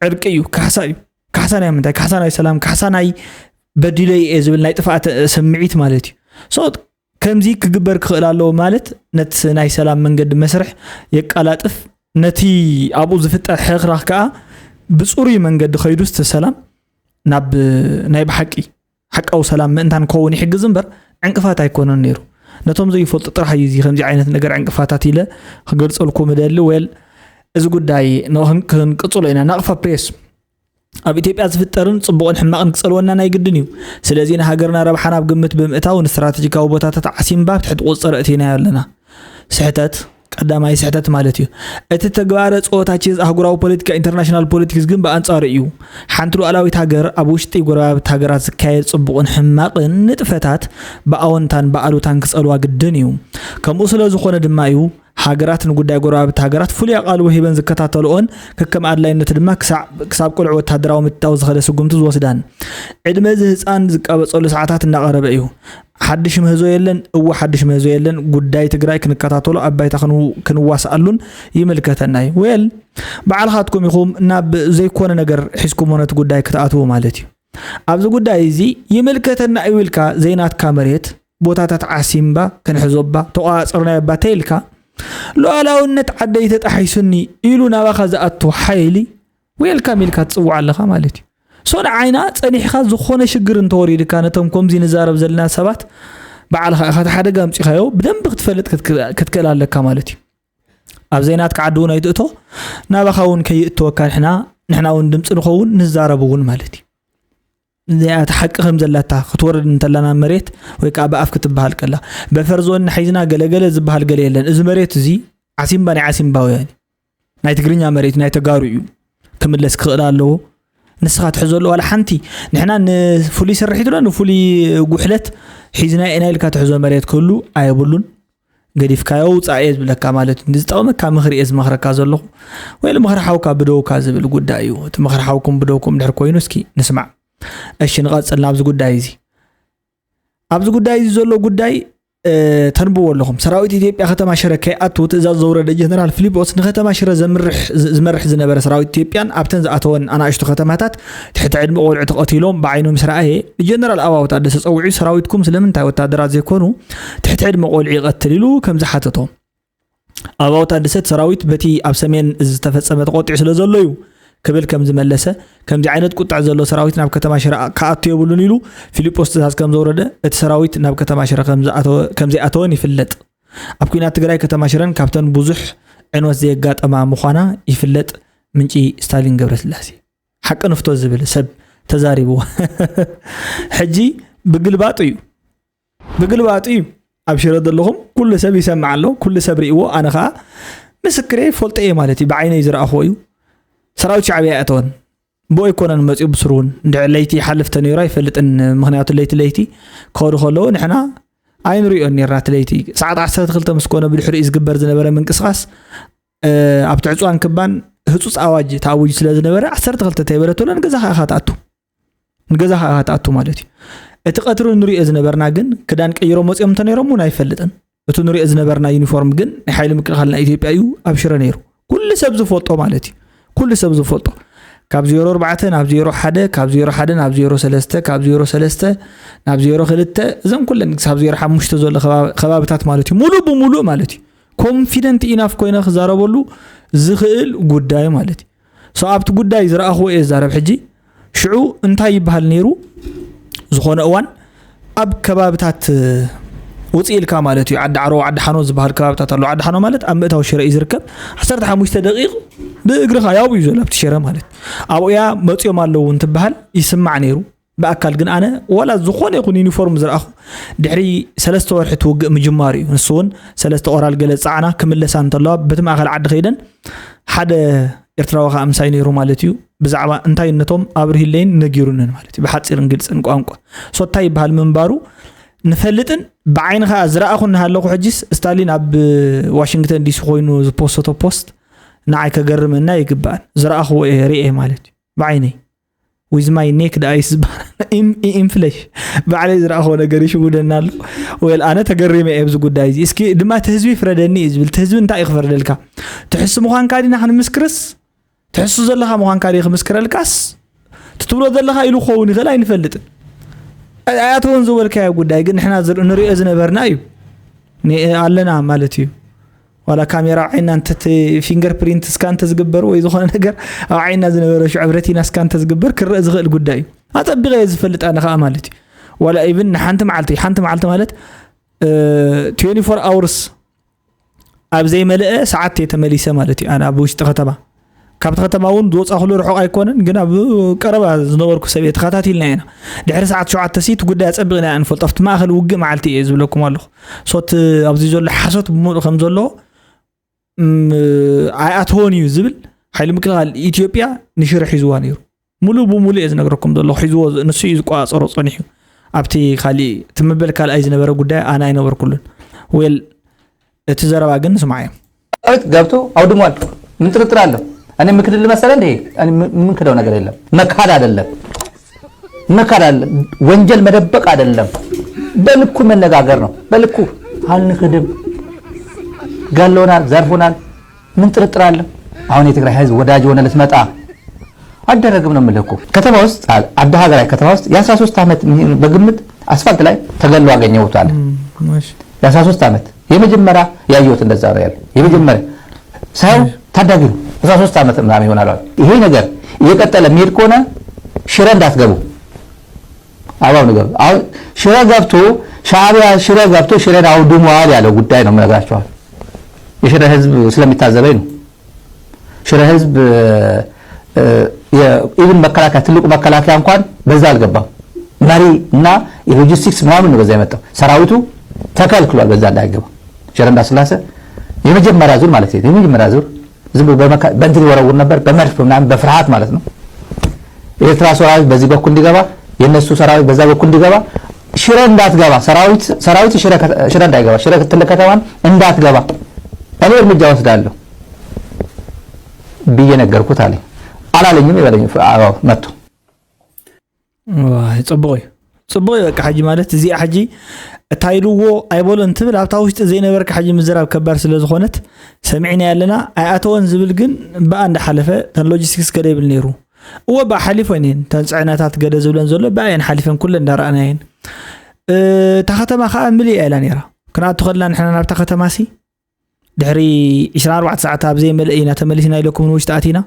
ዕርቂ እዩ፣ ካሕሳ እዩ። ካሕሳ ናይ ምንታይ? ካሕሳ ናይ ሰላም፣ ካሕሳ ናይ በዲለይ እየ ዝብል ናይ ጥፍኣት ስምዒት ማለት እዩ። ሶ ከምዚ ክግበር ክኽእል ኣለዎ ማለት ነቲ ናይ ሰላም መንገዲ መስርሕ የቃላጥፍ፣ ነቲ ኣብኡ ዝፍጠር ሕኽራኽ ከዓ ብፅሩይ መንገዲ ከይዱ እቲ ሰላም ናብ ናይ ብሓቂ ሓቃዊ ሰላም ምእንታን ክኸውን ይሕግዝ እምበር ዕንቅፋት ኣይኮነን ነይሩ። ነቶም ዘይፈልጡ ጥራሕ እዩ እዚ ከምዚ ዓይነት ነገር ዕንቅፋታት ኢለ ክገልፀልኩም እደሊ። ወል እዚ ጉዳይ ክንቅፅሎ ኢና። ናቕፋ ፕሬስ ኣብ ኢትዮጵያ ዝፍጠርን ፅቡቕን ሕማቕን ክፀልወና ናይ ግድን እዩ። ስለዚ ንሃገርና ረብሓ ናብ ግምት ብምእታው ንስትራተጂካዊ ቦታታት ዓሲምባ ኣብ ትሕቲ ቁፅፅር እቲናዮ ኣለና። ስሕተት ቀዳማይ ስሕተት ማለት እዩ። እቲ ተግባረ ፀወታ ቼዝ ኣህጉራዊ ፖለቲካ ኢንተርናሽናል ፖለቲክስ ግን ብኣንፃሩ እዩ። ሓንቲ ሉዓላዊት ሃገር ኣብ ውሽጢ ጎረባብቲ ሃገራት ዝካየድ ፅቡቕን ሕማቕን ንጥፈታት ብኣወንታን ብኣሉታን ክፀልዋ ግድን እዩ። ከምኡ ስለ ዝኾነ ድማ እዩ ሃገራት ንጉዳይ ጎረባብቲ ሃገራት ፍሉይ ኣቓልቦ ሂበን ዝከታተልኦን ከከም ኣድላይነቱ ድማ ክሳብ ክሳብ ቅሉዕ ወታደራዊ ምትታው ዝኸደ ስጉምቲ ዝወስዳን። ዕድመ እዚ ህፃን ዝቃበፀሉ ሰዓታት እናቐረበ እዩ። ሓድሽ ምህዞ የለን፣ እወ ሓድሽ ምህዞ የለን። ጉዳይ ትግራይ ክንከታተሎ ኣብ ባይታ ክንው- ክንዋስኣሉን ይምልከተና እዩ። ዌል ባዕልኻትኩም ኢኹም ናብ ዘይኮነ ነገር ሒዝኩሞ ነቲ ጉዳይ ክትኣትዉ ማለት እዩ። ኣብዚ ጉዳይ እዚ ይምልከተና እዩ ኢልካ ዘይናትካ መሬት ቦታታት ዓሲምባ ክንሕዞባ ተቋፃፅርናዮባ ተይልካ ሉዓላውነት ዓደይ ተጣሒሱኒ ኢሉ ናባኻ ዝኣቱ ሓይሊ ዌልካም ኢልካ ትፅውዖ ኣለኻ ማለት እዩ። ሶ ንዓይና ፀኒሕካ ዝኾነ ሽግር እንተወሪድካ ነቶም ከምዚ ንዛረብ ዘለና ሰባት ባዕልኻ ኢኻ እቲ ሓደጋ ኣምፂኻዮ ብደንቢ ክትፈልጥ ክትክ- ክትክእል ኣለካ ማለት እዩ። ኣብ ዘይናትካ ዓዲ እውን ኣይትእቶ ናባኻ እውን ከይእትወካ ንሕና ንሕና እውን ድምፂ ንኸውን ንዛረብ እውን ማለት እዩ። እዚኣ እቲ ሓቂ ከም ዘላታ ክትወርድ እንተላና መሬት ወይ ከዓ ብኣፍ ክትበሃል ከላ በፈር ዞን ንሓይዝና ገለገለ ዝበሃል ገለ የለን። እዚ መሬት እዚ ዓሲምባ ናይ ዓሲምባውያን ናይ ትግርኛ መሬት ናይ ተጋሩ እዩ። ክምለስ ክኽእል ኣለዎ። ንስኻ ትሕዘሉ ዋላ ሓንቲ፣ ንሕና ንፍሉይ ስርሒት ዶ ንፍሉይ ጉሕለት ሒዝና ኢና ኢልካ ትሕዞ መሬት ክህሉ ኣየብሉን። ገዲፍካዮ ውፃእ እየ ዝብለካ ማለት እዩ። ዝጠቕመካ ምኽሪ እየ ዝመኽረካ ዘለኹ። ወይ ምኽሪ ሓውካ ብደውካ ዝብል ጉዳይ እዩ። እቲ ምኽሪ ሓውኩም ብደውኩም ድሕር ኮይኑ እስኪ ንስማዕ። እሺ፣ ንቐፅል ናብዚ ጉዳይ እዚ። ኣብዚ ጉዳይ እዚ ዘሎ ጉዳይ ተንብዎ ኣለኹም። ሰራዊት ኢትዮጵያ ከተማ ሽረ ከይኣቱ ትእዛዝ ዘውረደ ጀነራል ፊሊጶስ፣ ንከተማ ሽረ ዘምርሕ ዝመርሕ ዝነበረ ሰራዊት ኢትዮጵያን ኣብተን ዝኣተወን ኣናእሽቱ ከተማታት ትሕቲ ዕድመ ቆልዑ ተቐቲሎም ብዓይኑ ምስ ረኣየ፣ ንጀነራል ኣባው ታደሰ ጸዊዑ፣ ሰራዊትኩም ስለምንታይ ወታደራት ዘይኮኑ ትሕቲ ዕድመ ቆልዑ ይቐትል ኢሉ ከምዚ ሓተቶ። ኣባው ታደሰ እቲ ሰራዊት በቲ ኣብ ሰሜን ዝተፈጸመ ተቆጢዑ ስለ ዘሎ እዩ ክብል ከም ዝመለሰ፣ ከምዚ ዓይነት ቁጥዕ ዘሎ ሰራዊት ናብ ከተማ ሽረ ክኣቱ የብሉን ኢሉ ፊሊጶስ ትእዛዝ ከም ዘውረደ፣ እቲ ሰራዊት ናብ ከተማ ሽረ ከም ዝኣተወ-፣ ከም ዘይኣተወን ይፍለጥ። ኣብ ኲናት ትግራይ ከተማ ሽረን ካብተን ብዙሕ ዕንወት ዘየጋጠማ ምዃና ይፍለጥ። ምንጪ ስታሊን ገብረስላሴ። ሓቂ ንፍቶ ዝብል ሰብ ተዛሪብዎ። ሕጂ ብግልባጡ እዩ። ብግልባጡ እዩ። ኣብ ሽረ ዘለኹም ኩሉ ሰብ ይሰምዕ ኣሎ፣ ኩሉ ሰብ ርእይዎ፣ ኣነ ኸኣ ምስክሬ ይፈልጦ እየ ማለት እዩ። ብዓይነይ ዝረኣኽዎ እዩ። ሰራዊት ሻዕብያ ኣይኣተወን። ብኡ ኣይኮነን መጺኡ ብስሩ እውን። እንድሕር ለይቲ ይሓልፍ ተነይሩ ኣይፈልጥን፣ ምኽንያቱ ለይቲ ለይቲ ክኸዱ ከለዉ ንሕና ኣይንሪኦን ነይርና። እቲ ለይቲ ሰዓት ዓሰርተ ክልተ ምስ ኮነ ብድሕሪኡ ዝግበር ዝነበረ ምንቅስቓስ፣ እ፣ ኣብቲ ዕጽዋን ክባን ህጹጽ ኣዋጅ ተኣዊጁ ስለ ዝነበረ ዓሰርተ ክልተ እንተይበለት ወላ ንገዛኻ ኢኻ ትኣቱ። ንገዛኻ ኢኻ ትኣቱ ማለት እዩ። እቲ ቀትሪ ንሪኦ ዝነበርና ግን ክዳን ቀይሮም መጺኦም እንተነይሮም እውን ኣይፈልጥን። እቲ ንሪኦ ዝነበርና ዩኒፎርም ግን ናይ ሓይሊ ምክልኻል ናይ ኢትዮጵያ እዩ ኣብ ሽረ ነይሩ። ኩሉ ሰብ ዝፈልጦ ማለት እዩ። ኩሉ ሰብ ዝፈልጦ። ካብ ዜሮ ኣርባዕተ ናብ ዜሮ ሓደ፣ ካብ ዜሮ ሓደ ናብ ዜሮ ሰለስተ፣ ካብ ዜሮ ሰለስተ ናብ ዜሮ ክልተ፣ እዘን ኩለን ክሳብ ዜሮ ሓሙሽተ ዘሎ ከባቢ-፣ ከባብታት ማለት እዩ። ሙሉእ ብሙሉእ ማለት እዩ። ኮንፊደንት ኢናፍ ኮይነ ክዛረበሉ ዝኽእል ጉዳይ ማለት እዩ። ሶ ኣብቲ ጉዳይ ዝረኣኽዎ እየ ዝዛረብ ሕጂ። ሽዑ እንታይ ይበሃል ነይሩ? ዝኾነ እዋን ኣብ ከባብታት ውፅእ ኢልካ ማለት እዩ፣ ዓዲ ዓሮ፣ ዓዲ ሓኖ ዝበሃል ከባብታት ኣሎ። ዓዲ ሓኖ ማለት ኣብ ምእታው ሽረ እዩ ዝርከብ። ዓሰርተ ሓሙሽተ ደቂቕ ብእግርኻ ያው እዩ ዘሎ ኣብቲ ሽረ ማለት። ኣብኡያ መፂኦም ኣለዉ እንትበሃል ይስማዕ ነይሩ። ብኣካል ግን ኣነ ዋላ ዝኾነ ይኹን ዩኒፎርም ዝረኣኹ ድሕሪ ሰለስተ ወርሒ እቲ ውግእ ምጅማሩ እዩ። ንሱ እውን ሰለስተ ኦራል ገለ ዝጸዓና ክምለሳ እንተለዋ በቲ ማእከል ዓዲ ከይደን ሓደ ኤርትራዊ ከኣ ምሳይ ነይሩ ማለት እዩ። ብዛዕባ እንታይነቶም ኣብርሂለይን ነጊሩንን ማለት እዩ። ብሓጺርን ግልጽን ቋንቋ። ሶ እንታይ ይበሃል ምንባሩ ንፈልጥን ብዓይኒ ከኣ ዝረኣኹ እናሃለኹ ሕጂስ ስታሊን ኣብ ዋሽንግተን ዲሲ ኮይኑ ዝፖስቶ ፖስት ንዓይ ከገርመና ይግባእን። ዝረኣኽዎ እየ ርእየ ማለት እዩ። ብዓይነይ። ዊዝ ማይ ኔክ ደኣይስ ዝበሃል ኢንፍሌሽ ባዕለይ ዝረኣኽዎ ነገር ይሽውደና ኣሎ። ወል ኣነ ተገሪመ እየ ኣብዚ ጉዳይ እዚ። እስኪ ድማ እቲ ህዝቢ ይፍረደኒ እዩ ዝብል። እቲ ህዝቢ እንታይ እዩ ክፈርደልካ? ትሕሱ ምዃንካ ዲና ክንምስክርስ? ትሕሱ ዘለኻ ምዃንካ ድዩ ክምስክረልካስ? እቲ ትብሎ ዘለኻ ኢሉ ክኸውን ይኽእል ኣይንፈልጥን። ኣይ-፣ ኣይኣተወን ዝበልካዮ ጉዳይ ግን ንሕና ዝር-፣ ንሪኦ ዝነበርና እዩ። ኒ-፣ ኣለና ማለት እዩ። ዋላ ካሜራ ኣብ ዓይንና እንተ-፣ እቲ ፊንገር ፕሪንት ስካን እንተዝግበር ወይ ዝኾነ ነገር ኣብ ዓይንና ዝነበረ ሽዑ ኣብ ረቲና ስካን እንተዝግበር ክረአ ዝኽእል ጉዳይ እዩ። ኣጸቢቐ እየ ዝፈልጥ ኣነ ኸኣ ማለት እዩ። ዋላ ኢቭን ንሓንቲ መዓልቲ፣ ሓንቲ መዓልቲ ማለት፣ እ፣ ትዌንቲ ፎር ኣወርስ ኣብ ዘይመልአ ሰዓት እየ ተመሊሰ ማለት እዩ። ኣነ ኣብ ውሽጢ ከተማ፣ ካብቲ ከተማ እውን ዝወጻእኩሉ ርሑቕ ኣይኮነን፣ ግን ኣብ ቀረባ ዝነበርኩ ሰብ እየ፣ ተኸታቲልና ኢና። ድሕሪ ሰዓት ሸውዓተ ሲ እቲ ጉዳይ ኣጸቢቕና ኢና ንፈልጦ። ኣብቲ ማእከል ውግእ መዓልቲ እየ ዝብለኩም ኣለኹ። ሶ እቲ ኣብዚ ዘሎ ሓሶት ብምሉእ ከም ዘሎ፣ እም፣ ኣይኣትዎን እዩ ዝብል ሓይሊ ምክልኻል ኢትዮጵያ ንሽረ ሒዝዋ ነይሩ። ሙሉእ ብሙሉእ እየ ዝነግረኩም ዘለኹ። ሒዝዎ፣ ንሱ እዩ ዝቆጻጸሮ ጸኒሑ። ኣብቲ ካሊእ፣ እቲ መበል ካልኣይ ዝነበረ ጉዳይ ኣነ ኣይነበርኩሉን። ዌል፣ እቲ ዘረባ ግን ስማዓዮ። ሰራዊት ገብቶ ኣውድሟል። ምን ጥርጥር አለው? እኔ ምክድል መሰለ እንዴ? እኔ ምን-፣ ምንክደው ነገር የለም። መካድ አይደለም። መካድ አይደለም። ወንጀል መደበቅ አይደለም። በልኩ መነጋገር ነው። በልኩ አንክድም። ገሎናል፣ ዘርፎናል። ምን ጥርጥር አለው? አሁን የትግራይ ህዝብ ወዳጅ ሆነ ልትመጣ አይደረግም ነው የምልህ እኮ። ከተማ ውስጥ፣ አ-፣ አዲ ሀገራይ ከተማ ውስጥ የአስራ ሶስት ዓመት የሚሆን በግምት አስፋልት ላይ ተገሎ አገኘሁት አለ። እም፣ እሺ። የአስራ ሶስት ዓመት የመጀመሪያ ያየሁት እንደዛ ነው ያለው። የመጀመሪያ ሳይሆን እሺ። ታዳጊ ነው። አስራ ሶስት ዓመት ምናምን ይሆናል አለ። ይሄ ነገር እየቀጠለ የሚሄድ ከሆነ ሽረ እንዳትገቡ። አባብ ነገር። አሁን ሽረ ገብቶ፣ ሻዕቢያ ሽረ ገብቶ ሽሬን አውድሟል ያለው ጉዳይ ነው የምነግራቸዋል። የሽረ ህዝብ ስለሚታዘበኝ ነው። ሽረ ህዝብ፣ እ፣ የ-፣ ኢቭን መከላከያ፣ ትልቁ መከላከያ እንኳን በዛ አልገባም። መሪ እና የሎጂስቲክስ ምናምን ነው በዛ የመጣው። ሰራዊቱ ተከልክሏል በዛ እንዳይገባ። ሽረ እንዳስላሴ የመጀመሪያ ዙር ማለት ነው። የመጀመሪያ ዙር ዝም ብሎ በመካ- በእንትን ይወረውር ነበር፣ በመድፍ ምናምን፣ በፍርሃት ማለት ነው። የኤርትራ ሰራዊት በዚህ በኩል እንዲገባ፣ የእነሱ ሰራዊት በዛ በኩል እንዲገባ፣ ሽረ እንዳትገባ፣ ሰራዊት ሰራዊት ሽረ ከተ- ሽረ እንዳይገባ፣ ሽረ ትልቅ ከተማን እንዳትገባ እኔ እርምጃ ወስዳለሁ ብዬ ነገርኩት አለኝ። አላለኝም ይበለኝ። አዎ መጥቶ ዋይ፣ ጽቡቕ እዩ። ጽቡቕ እዩ። በቃ ሕጂ ማለት እዚኣ ሕጂ እታ ኢልዎ ኣይበሎን ትብል ኣብታ ውሽጢ ዘይነበርካ ሕጂ ምዝራብ ከባድ ስለ ዝኾነት ሰሚዕና ያለና ኣይኣተወን ዝብል ግን ብኣ እንዳሓለፈ ተን ሎጂስቲክስ ገለ ይብል ነይሩ። እወ ብኣ ሓሊፎ እኔን ተን ፅዕነታት ገለ ዝብለን ዘሎ ብኣየን ሓሊፈን ኩለ እንዳረኣናየን። እታ ከተማ ከዓ ምልእ እያ ኢላ ነይራ። ክንኣቱ ከለና ንሕና ናብታ ከተማ ሲ ድሕሪ ዕስራን ኣርባዕተን ሰዓት ኣብ ዘይመልእ ኢና ተመሊስና ኢለኩም ንውሽጢ ኣቲና።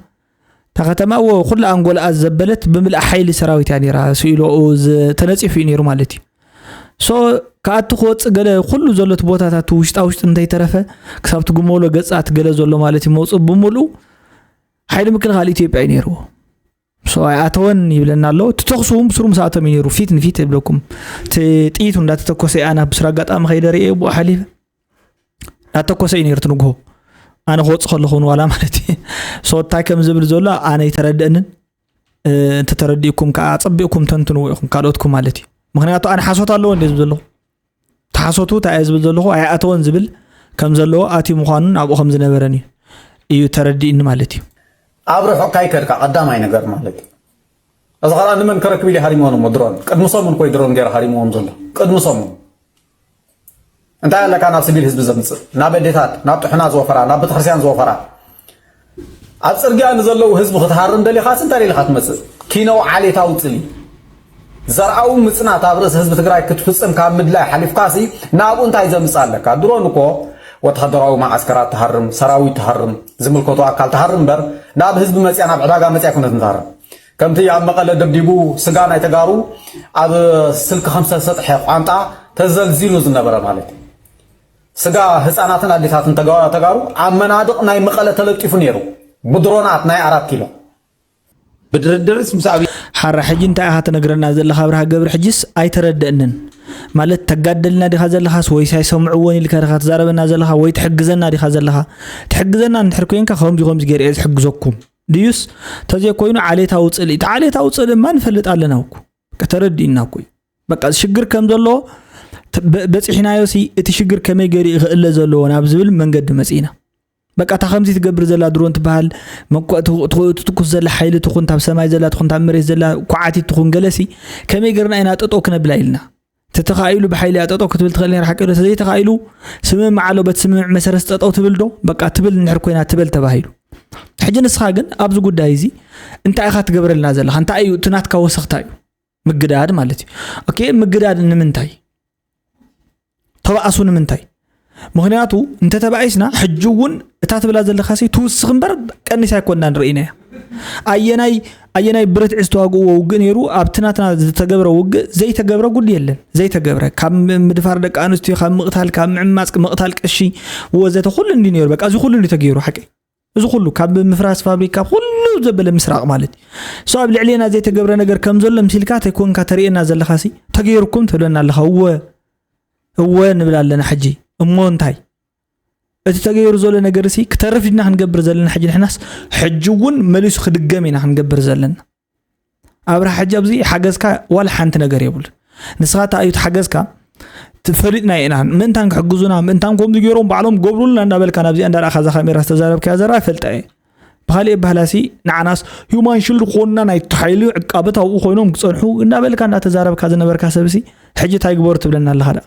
እታ ከተማ እዎ ኩላ ኣንጎላኣ ዘበለት ብምልኣ ሓይሊ ሰራዊት እያ ነይራ። ስኢሎኡ ተነፂፉ እዩ ነይሩ ማለት እዩ። ሶ ክኣቱ ክወፅእ ገለ ኩሉ ዘሎ እቲ ቦታታት ውሽጣ ውሽጢ እንተይተረፈ ክሳብ ትግመሎ ገፃት ገለ ዘሎ ማለት እዩ። መውፅእ ብምልኡ ሓይሊ ምክልኻል ኢትዮጵያ እዩ ነይርዎ። ሶ ኣይኣተወን ይብለና ኣሎ። እቲ ተኹሲ እውን ብስሩ ምስ ኣቶም እዩ ነይሩ። ፊት ንፊት ይብለኩም። እቲ ጥይት እንዳተተኮሰ ኣና ብስሩ ኣጋጣሚ ከይደ ርእየ ብኡ ሓሊፈ። እንዳተኮሰ እዩ ነይሩ እቲ ንግሆ። ኣነ ክወፅእ ከለኹ ንዋላ ማለት እዩ። ሶ እንታይ ከም ዝብል ዘሎ ኣነ ይተረድእንን እንተተረዲእኩም ከዓ ኣፀቢቕኩም ተንትንዎ ኢኹም ካልኦትኩም ማለት እዩ። ምክንያቱ ኣነ ሓሶት ኣለዎ እንደ ዝብል ዘለኹ ተሓሶቱ እንታይ እየ ዝብል ዘለኹ ኣይኣተወን ዝብል ከም ዘለዎ ኣትዩ ምዃኑን ኣብኡ ከም ዝነበረን እዩ እዩ ተረዲእኒ ማለት እዩ። ኣብ ርሑቕ ካይከድካ ቀዳማይ ነገር ማለት እዩ። እዚ ኸኣ ንመን ከረክብ ኢለ ሃሪምዎም እሞ ድሮን ቅድሚ ሰሙን ኮይ ድሮን ገይረ ሃሪምዎም ዘሎ ቅድሚ ሰሙን እንታይ ኣለካ ናብ ስቢል ህዝቢ ዘምፅእ ናብ ኣዴታት ናብ ጥሑና ዝወፈራ ናብ ቤተክርስትያን ዝወፈራ ኣብ ፅርግያ ንዘለዉ ህዝቢ ክትሃርም ደሊኻስ እንታይ ደሊኻ ትመፅእ ኪነው ዓሌታዊ ፅሊ ዘርኣዊ ምፅናት ኣብ ርእሲ ህዝቢ ትግራይ ክትፍፅም ካብ ምድላይ ሓሊፍካሲ ናብኡ እንታይ ዘምፅእ ኣለካ ድሮን እኮ ወተሃደራዊ መዓስከራት ትሃርም ሰራዊት ትሃርም ዝምልከቶ ኣካል ትሃርም እምበር ናብ ህዝቢ መፅያ ናብ ዕዳጋ መፅያ ኩነት ንትሃርም ከምቲ ኣብ መቐለ ደብዲቡ ስጋ ናይ ተጋሩ ኣብ ስልኪ ከም ዝተሰጥሐ ቋንጣ ተዘልዚሉ ዝነበረ ማለት እዩ። ስጋ ህፃናትን ኣዴታትን ተጋሩ ኣብ መናድቕ ናይ መቐለ ተለጢፉ ነይሩ ብድሮናት ናይ ኣራት ኪሎ። ብድርድርስ ምስ ኣብይ ሓራ ሕጂ እንታይ ኢኻ ትነግረና ዘለኻ ኣብርሃ ገብረ ሕጂስ ኣይተረደእንን ማለት ተጋደልና ዲኻ ዘለኻስ ወይስ ኣይሰምዕዎን ኢልካ ዲኻ ትዛረበና ዘለኻ ወይ ትሕግዘና ዲኻ ዘለኻ ትሕግዘና እንድሕር ኮይንካ ከምዚ ከምዚ ገይረ እየ ዝሕግዘኩም ድዩስ ተዘይኮይኑ ዓሌታዊ ፅልኢ እቲ ዓሌታዊ ፅልኢ እማ ንፈልጥ ኣለና እኮ ተረዲእና እኮ እዩ በቃ ሽግር ከም ዘሎ በፂሕናዮ ሲ እቲ ሽግር ከመይ ገይሩ ይኽእለ ዘለዎ ናብ ዝብል መንገዲ መፂእና በቃ እታ ከምዚ ትገብር ዘላ ድሮን ትበሃል ትትኩስ ዘላ ሓይሊ ትኹን ታብ ሰማይ ዘላ ትኹን ታብ መሬት ዘላ ኩዓቲት ትኹን ገለሲ ከመይ ገርና ኢና ጠጠው ክነብላ ኢልና ተተኻኢሉ ብሓይሊ ኣጠጠው ክትብል ትኽእል ነራ ሓቂ ዶ ተዘይተኻኢሉ ስምምዕ ኣሎ በቲ ስምምዕ መሰረት ጠጠው ትብል ዶ በቃ ትብል እንድሕር ኮይና ትበል ተባሂሉ ሕጂ ንስኻ ግን ኣብዚ ጉዳይ እዚ እንታይ ኢኻ ትገብረልና ዘለኻ እንታይ እዩ እቲ ናትካ ወሰኽታ እዩ ምግዳድ ማለት እዩ ኦኬ ምግዳድ ንምንታይ ተባእሱ ንምንታይ ምክንያቱ እንተተባኢስና ሕጂ እውን እታ ትብላ ዘለካ ሲ ትውስኽ እምበር ቀኒሳ ኣይኮና ንርእይናያ ኣየናይ ኣየናይ ብርትዒ ዝተዋግእዎ ውግእ ነይሩ ኣብቲ ናትና ዝተገብረ ውግእ ዘይተገብረ ጉድ የለን ዘይተገብረ ካብ ምድፋር ደቂ ኣንስትዮ ካብ ምቕታል ካብ ምዕማፅ ምቕታል ቀሺ ወዘተ ኩሉ እንዲ ነይሩ በቃ እዚ ኩሉ እንዲ ተገይሩ ሓቂ እዚ ኩሉ ካብ ምፍራስ ፋብሪካ ኩሉ ዘበለ ምስራቕ ማለት እዩ ሶ ኣብ ልዕሌና ዘይተገብረ ነገር ከም ዘሎ ምሲልካ ተይኮንካ ተርእየና ዘለካ ሲ ተገይርኩም ትብለና ኣለካ እወ እወ ንብል ኣለና ሕጂ እሞ እንታይ እቲ ተገይሩ ዘሎ ነገር ሲ ክተርፍ ድና ክንገብር ዘለና ሕጂ ንሕናስ ሕጂ እውን መሊሱ ክድገም ኢና ክንገብር ዘለና ኣብራ ሕጂ ኣብዚ ሓገዝካ ዋላ ሓንቲ ነገር የብሉ ንስኻ እታ እዩ ሓገዝካ ትፈሊጥና ኢና ምእንታን ክሕግዙና ምእንታን ከምዚ ገይሮም ባዕሎም ገብሩልና እንዳበልካ ናብዚኣ እንዳረኣኻ እዛ ካሜራ ዝተዛረብካያ ዘራ ይፈልጣ እየ ብካሊእ ባህላሲ ንዓናስ ሂማን ሽልድ ክኾንና ናይ ሓይሊ ዕቃበት ኣብኡ ኮይኖም ክፀንሑ እንዳበልካ እንዳተዛረብካ ዝነበርካ ሰብሲ ሕጂ እንታይ ግበሩ ትብለና ኣለኻ ዳ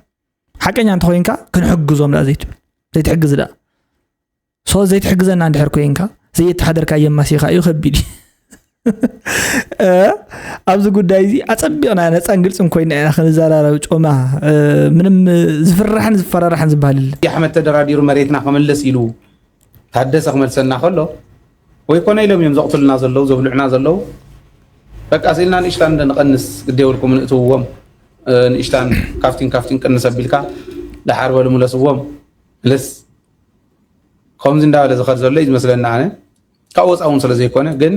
ሓቀኛ እንተኮይንካ ክንሕግዞም ዳ ዘይትብል ዘይትሕግዝ ዳ ሶ ዘይትሕግዘና እንድሕር ኮይንካ ዘየተሓደርካዮ ማሲኻ እዩ ከቢድ ኣብዚ ጉዳይ እዚ ኣፀቢቕና ነፃን ግልፅን ኮይና ኢና ክንዘራረብ ጮማ ምንም ዝፍራሕን ዝፈራራሕን ዝበሃል የለ ኣሕመድ ተደራዲሩ መሬትና ክምልስ ኢሉ ታደሰ ክመልሰና ከሎ ወይ ኮነ ኢሎም እዮም ዘቕትሉና ዘለዉ ዘብልዑና ዘለዉ በቃ ስኢልና ንእሽታን እንደ ንቐንስ ግዲ የብልኩም ንእትውዎም ንእሽታን ካፍቲን ካፍቲን ቅንስ ኣቢልካ ደሓር በሉ ምለስዎም ልስ ከምዚ እንዳበለ ዝኸድ ዘሎ እዩ ዝመስለና ኣነ ካብ ወፃ እውን ስለ ዘይኮነ ግን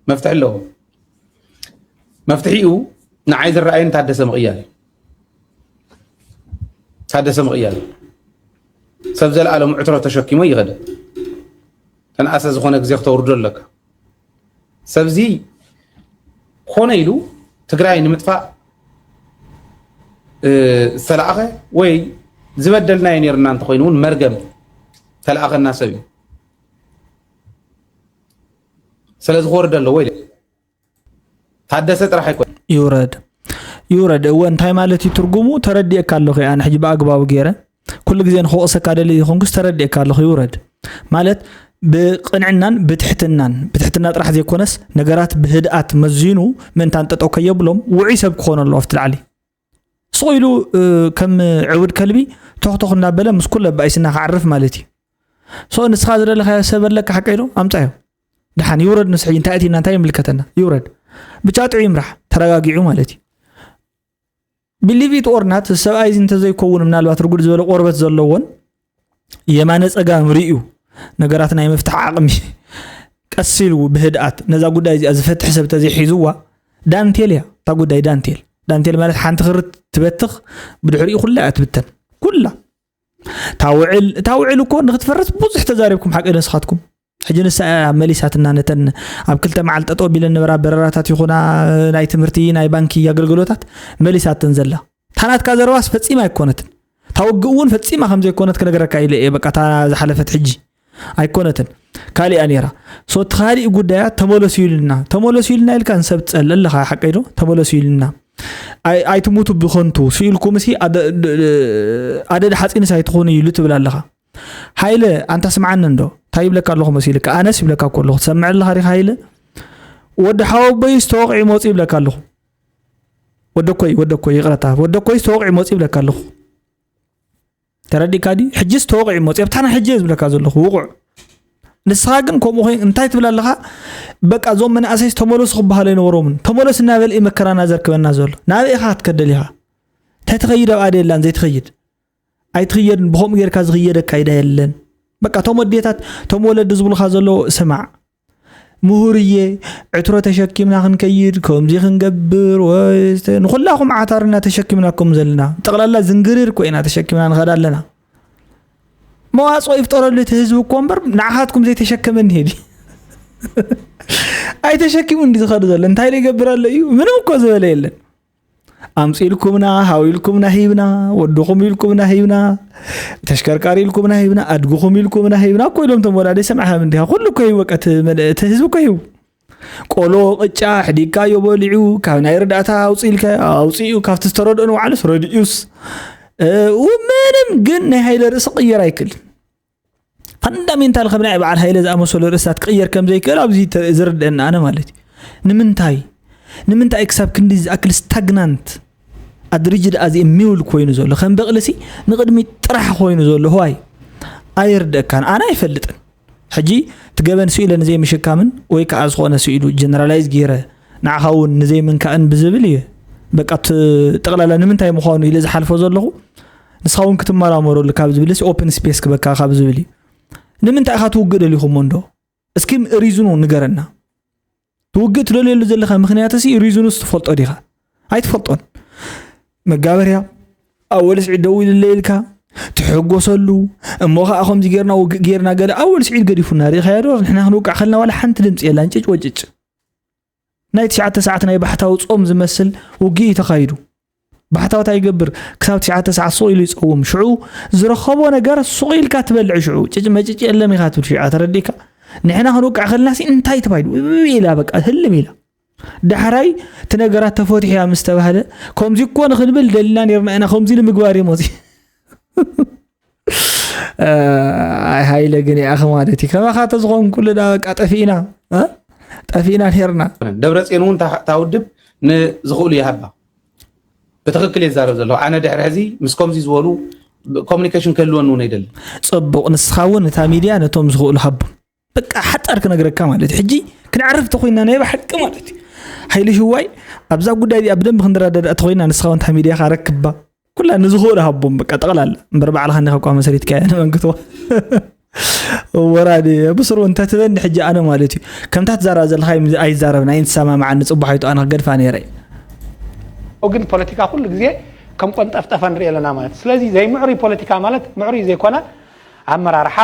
መፍትሒ ኣለዎ መፍትሒኡ ንዓይ ዝረኣየን ታደሰ ምቕያር እዩ ታደሰ ምቕያር እዩ ሰብ ዘለኣለም ዕትሮ ተሸኪሞ ይኸደ ተንኣሰ ዝኾነ ግዜ ክተውርዶ ኣለካ። ሰብዚ ኮነ ኢሉ ትግራይ ንምጥፋእ ዝተለኣኸ ወይ ዝበደልናዮ ነርና እንተኮይኑ እውን መርገም ተለኣኸና ሰብ እዩ። ስለዚ ክወርድ ኣለዎ ኢለ። ታደሰ ጥራሕ ኣይኮን። ይውረድ ይውረድ። እወ እንታይ ማለት እዩ ትርጉሙ? ተረዲኤካ ኣለኹ ኣነ ሕጂ ብኣግባቡ ገይረ ኩሉ ግዜ ንክወቅሰካ ደሊ ይኾንኩስ ተረዲኤካ ኣለኹ። ይውረድ ማለት ብቅንዕናን ብትሕትናን ብትሕትና ጥራሕ ዘይኮነስ ነገራት ብህድኣት መዚኑ ምእንታን ጠጠው ከየብሎም ውዑይ ሰብ ክኾኑ ኣለዎ ኣብቲ ላዕሊ ስቕ ኢሉ ከም ዕቡድ ከልቢ ቶኽቶኽ እናበለ ምስ ኩለ ባይስና ክዓርፍ ማለት እዩ። ሶ ንስኻ ዝደለኻዮ ሰብ ኣለካ ሓቀይ ዶ ኣምፃዮ። ደሓን ይውረድ ንስሒ እንታይ እቲና እንታይ ይምልከተና ይውረድ። ብቻ ጥዑይ ይምራሕ ተረጋጊዑ ማለት እዩ። Believe it or not ሰብኣይ እዚ እንተዘይከውን ምናልባት ርጉድ ዝበለ ቆርበት ዘለዎን የማነ ፀጋም ርእዩ ነገራት ናይ ምፍታሕ ዓቕሚ ቀስ ኢሉ ብህድኣት ነዛ ጉዳይ እዚኣ ዝፈትሕ ሰብ ተዘይሒዝዋ ዳንቴል እያ እታ ጉዳይ ዳንቴል ዳንቴል ማለት ሓንቲ ክርት ትበትኽ ብድሕሪኡ ኩላ እያ ትብተን ኩላ ታውዕል ታውዕል እኮ ንክትፈርስ ብዙሕ ተዛሪብኩም ሓቂ ነስኻትኩም ሕጂ ንሳ እያ መሊሳትና ነተን ኣብ ክልተ መዓል ጠጠው ቢለን ነበራ በረራታት ይኹና ናይ ትምህርቲ ናይ ባንኪ ኣገልግሎታት መሊሳተን ዘላ ታናትካ ዘረባስ ፈፂማ ኣይኮነትን ታውግእ እውን ፈፂማ ከምዘይኮነት ክነገረካ ኢለ እየ በቃ ታ ዝሓለፈት ሕጂ ኣይኮነትን ካሊኣ ነራ ሶ እቲ ካሊእ ጉዳያት ተመለሱ ኢልና ተመለሱ ኢልና ኢልካ ንሰብ ትፀልእ ኣለካ ሓቀይ ዶ ተመለሱ ኢልና ኣይትሙቱ ብኸንቱ ስኢልኩም ሲ ኣደድ ሓፂንስ ኣይትኾኑ ኢሉ ትብል ኣለኻ ሃይለ ኣንታ ስምዓኒ እንዶ እንታይ ይብለካ ኣለኹ መሲልካ ኣነስ ይብለካ እኮ ኣለኹ ትሰምዕ ኣለኻ ዲኻ ሃይለ ወዲ ሓወቦይስ ተወቂዑ መፅኡ ይብለካ ኣለኹ ወደኮይ ወደኮይ ይቕረታ ወደኮይስ ተወቂዑ መፅኡ ይብለካ ኣለኹ ተረዲእካ ድዩ ሕጅስ ተወቂዑ መፅኡ ኣብታና ሕጂ እየ ዝብለካ ዘለኹ ውቑዕ ንስኻ ግን ከምኡ ኮይን እንታይ ትብል ኣለኻ በቃ እዞም መናእሰይስ ተመለሱ ክበሃሉ ኣይነበሮምን ተመለሱ እናበለ እዩ መከራና ዘርክበና ዘሎ ናበይ ኢኻ ክትከደል ኢኻ እንታይ ትኸይድ ኣብ ኣደ የላን ዘይትኸይድ ኣይትኽየድን ብኸምኡ ጌርካ ዝኽየድ ኣካይዳ የለን በቃ እቶም ወዴታት እቶም ወለዲ ዝብሉኻ ዘለዉ ስማዕ ምሁር እየ ዕትሮ ተሸኪምና ክንከይድ ከምዚ ክንገብር ወይ ንኩላኹም ዓታርና ተሸኪምናኩም ዘለና ጠቕላላ ዝንግርር ኮይና ተሸኪምና ንኸዳ ኣለና መዋፅኦ ይፍጠረሉ እቲ ህዝቢ እኮ እምበር ንዓኻትኩም ዘይተሸከመ እንሄድ ኣይተሸኪሙ እንዲ ዝኸዱ ዘሎ እንታይ ይገብር ኣሎ እዩ ምንም እኮ ዝበለ የለን ኣምፂልኩምና ሃዊልኩምና ሂብና ወድኹም ኢልኩምና ሂብና ተሽከርካሪ ኢልኩምና ሂብና ኣድግኹም ኢልኩምና ሂብና እኮ ኢሎም ቶም ወላዲ ሰምዕኻ እንዲኻ ኩሉ እኮ እዩ በቃ እቲ ህዝቢ እኮ እዩ ቆሎ ቅጫ ሕዲግካዮ በሊዑ ካብ ናይ ርዳእታ ኣውፅኢልካ ኣውፅኡ ካብቲ ዝተረድኦ ንባዕሉስ ረድእዩስ ምንም ግን ናይ ሃይለ ርእሲ ቅየር ኣይክልን ፈንዳሜንታል ከም ናይ በዓል ሃይለ ዝኣመሰሉ ርእስታት ክቕየር ከም ዘይክእል ኣብዚ ዝርድአና ኣነ ማለት እዩ ንምንታይ ንምንታይ ክሳብ ክንዲ ዝኣክል ስታግናንት ኣድርጅ ደኣ እዚ የሚውል ኮይኑ ዘሎ ከም በቕልሲ ንቕድሚት ጥራሕ ኮይኑ ዘሎ ህዋይ ኣይርደእካን ኣነ ኣይፈልጥን ሕጂ ትገበን ስኢለ ንዘይምሽካምን ወይ ከዓ ዝኾነ ስኢሉ ጀነራላይዝ ገይረ ንዓኻ እውን ንዘይምንካእን ብዝብል እየ በቃ ጠቕላላ ንምንታይ ምዃኑ ኢለ ዝሓልፎ ዘለኹ ንስኻ እውን ክትመራመረሉ ካብ ዝብል ኦፕን ስፔስ ክበካ ካብ ዝብል እዩ ንምንታይ ኢኻ ትውግእ ደሊኹሞ እንዶ እስኪ ሪዝኑ ንገረና ትውግእ ትደልየሉ ዘለኻ ምክንያት ሲ ሪዝኑስ ትፈልጦ ዲኻ ኣይትፈልጦን መጋበርያ ኣብ ወልስዒ ደው ኢልለ ኢልካ ትሕጎሰሉ እሞ ከዓ ከምዚ ጌርና ውግእ ጌርና ገለ ኣብ ወልስዒ ገዲፉና ርኢኻዮ ዶ ንሕና ክንውቃዕ ከልና ዋላ ሓንቲ ድምፂ የላን ጭጭ ወጭጭ ናይ ትሽዓተ ሰዓት ናይ ባሕታዊ ፆም ዝመስል ውግእ እዩ ተኻይዱ። ባሕታዊ እንታይ ይገብር? ክሳብ ትሽዓተ ሰዓት ሱቕ ኢሉ ይፀውም። ሽዑ ዝረኸቦ ነገር ሱቕ ኢልካ ትበልዕ። ሽዑ ጭጭ መጭጭ የለም ኢኻ ትብል። ሽዓ ተረዲእካ? ንሕና ክንውቃዕ ከለና ሲ እንታይ ተባሂሉ? ውይ ኢላ በቃ ህልም ኢላ። ዳሕራይ እቲ ነገራት ተፈቲሑ እያ ምስ ተባህለ ከምዚ እኮ ንክንብል ደሊና ነርና ኢና ከምዚ ንምግባር እዩ መፂ ኣይ ሃይለ ግን ይኣኸ ማለት እዩ ከማኻ ተዝኾን ኩሉ ዳ በቃ ጠፊእና እ? ጠፊእና ነርና ደብረፅዮን እውን እታ ውድብ ንዝኽእሉ ይሃባ ብትኽክል የዛረብ ዘለኹ ኣነ ድሕሪ ሕዚ ምስ ከምዚ ዝበሉ ኮሚኒኬሽን ክህልወኒ እውን ኣይደልን ፅቡቕ ንስኻ እውን እታ ሚድያ ነቶም ዝኽእሉ ሃቡ በቃ ሓፃር ክነግረካ ማለት እዩ ሕጂ ክንዓርፍ ተኮይና ናይ ብሓቂ ማለት እዩ ሓይሊ ሽዋይ ኣብዛ ጉዳይ እዚኣ ብደንብ ክንረዳዳእ ተኮይና ንስኻ እውን እታ ሚድያ ካረክባ ኩላ ንዝኽእሉ ሃቦም በቃ ጠቕላላ እምበር ባዕልኻ እንዲኻ እኳ መሰሪትካያ ንመንግቶ ወራዲ ብስሩ እንተትበኒ ሕጂ ኣነ ማለት እዩ ከምታ ትዛረባ ዘለኻ ኣይዛረብን ኣይንሰማማዓን ንፅቡሕ ኣይቶ ኣነ ክገድፋ ነይረ ግን ፖለቲካ ኩሉ ግዜ ከም ቆንጠፍጠፈ ንርኢ ኣለና ማለት ስለዚ ዘይምዕሩይ ፖለቲካ ማለት ምዕሩይ ዘይኮነ ኣመራርሓ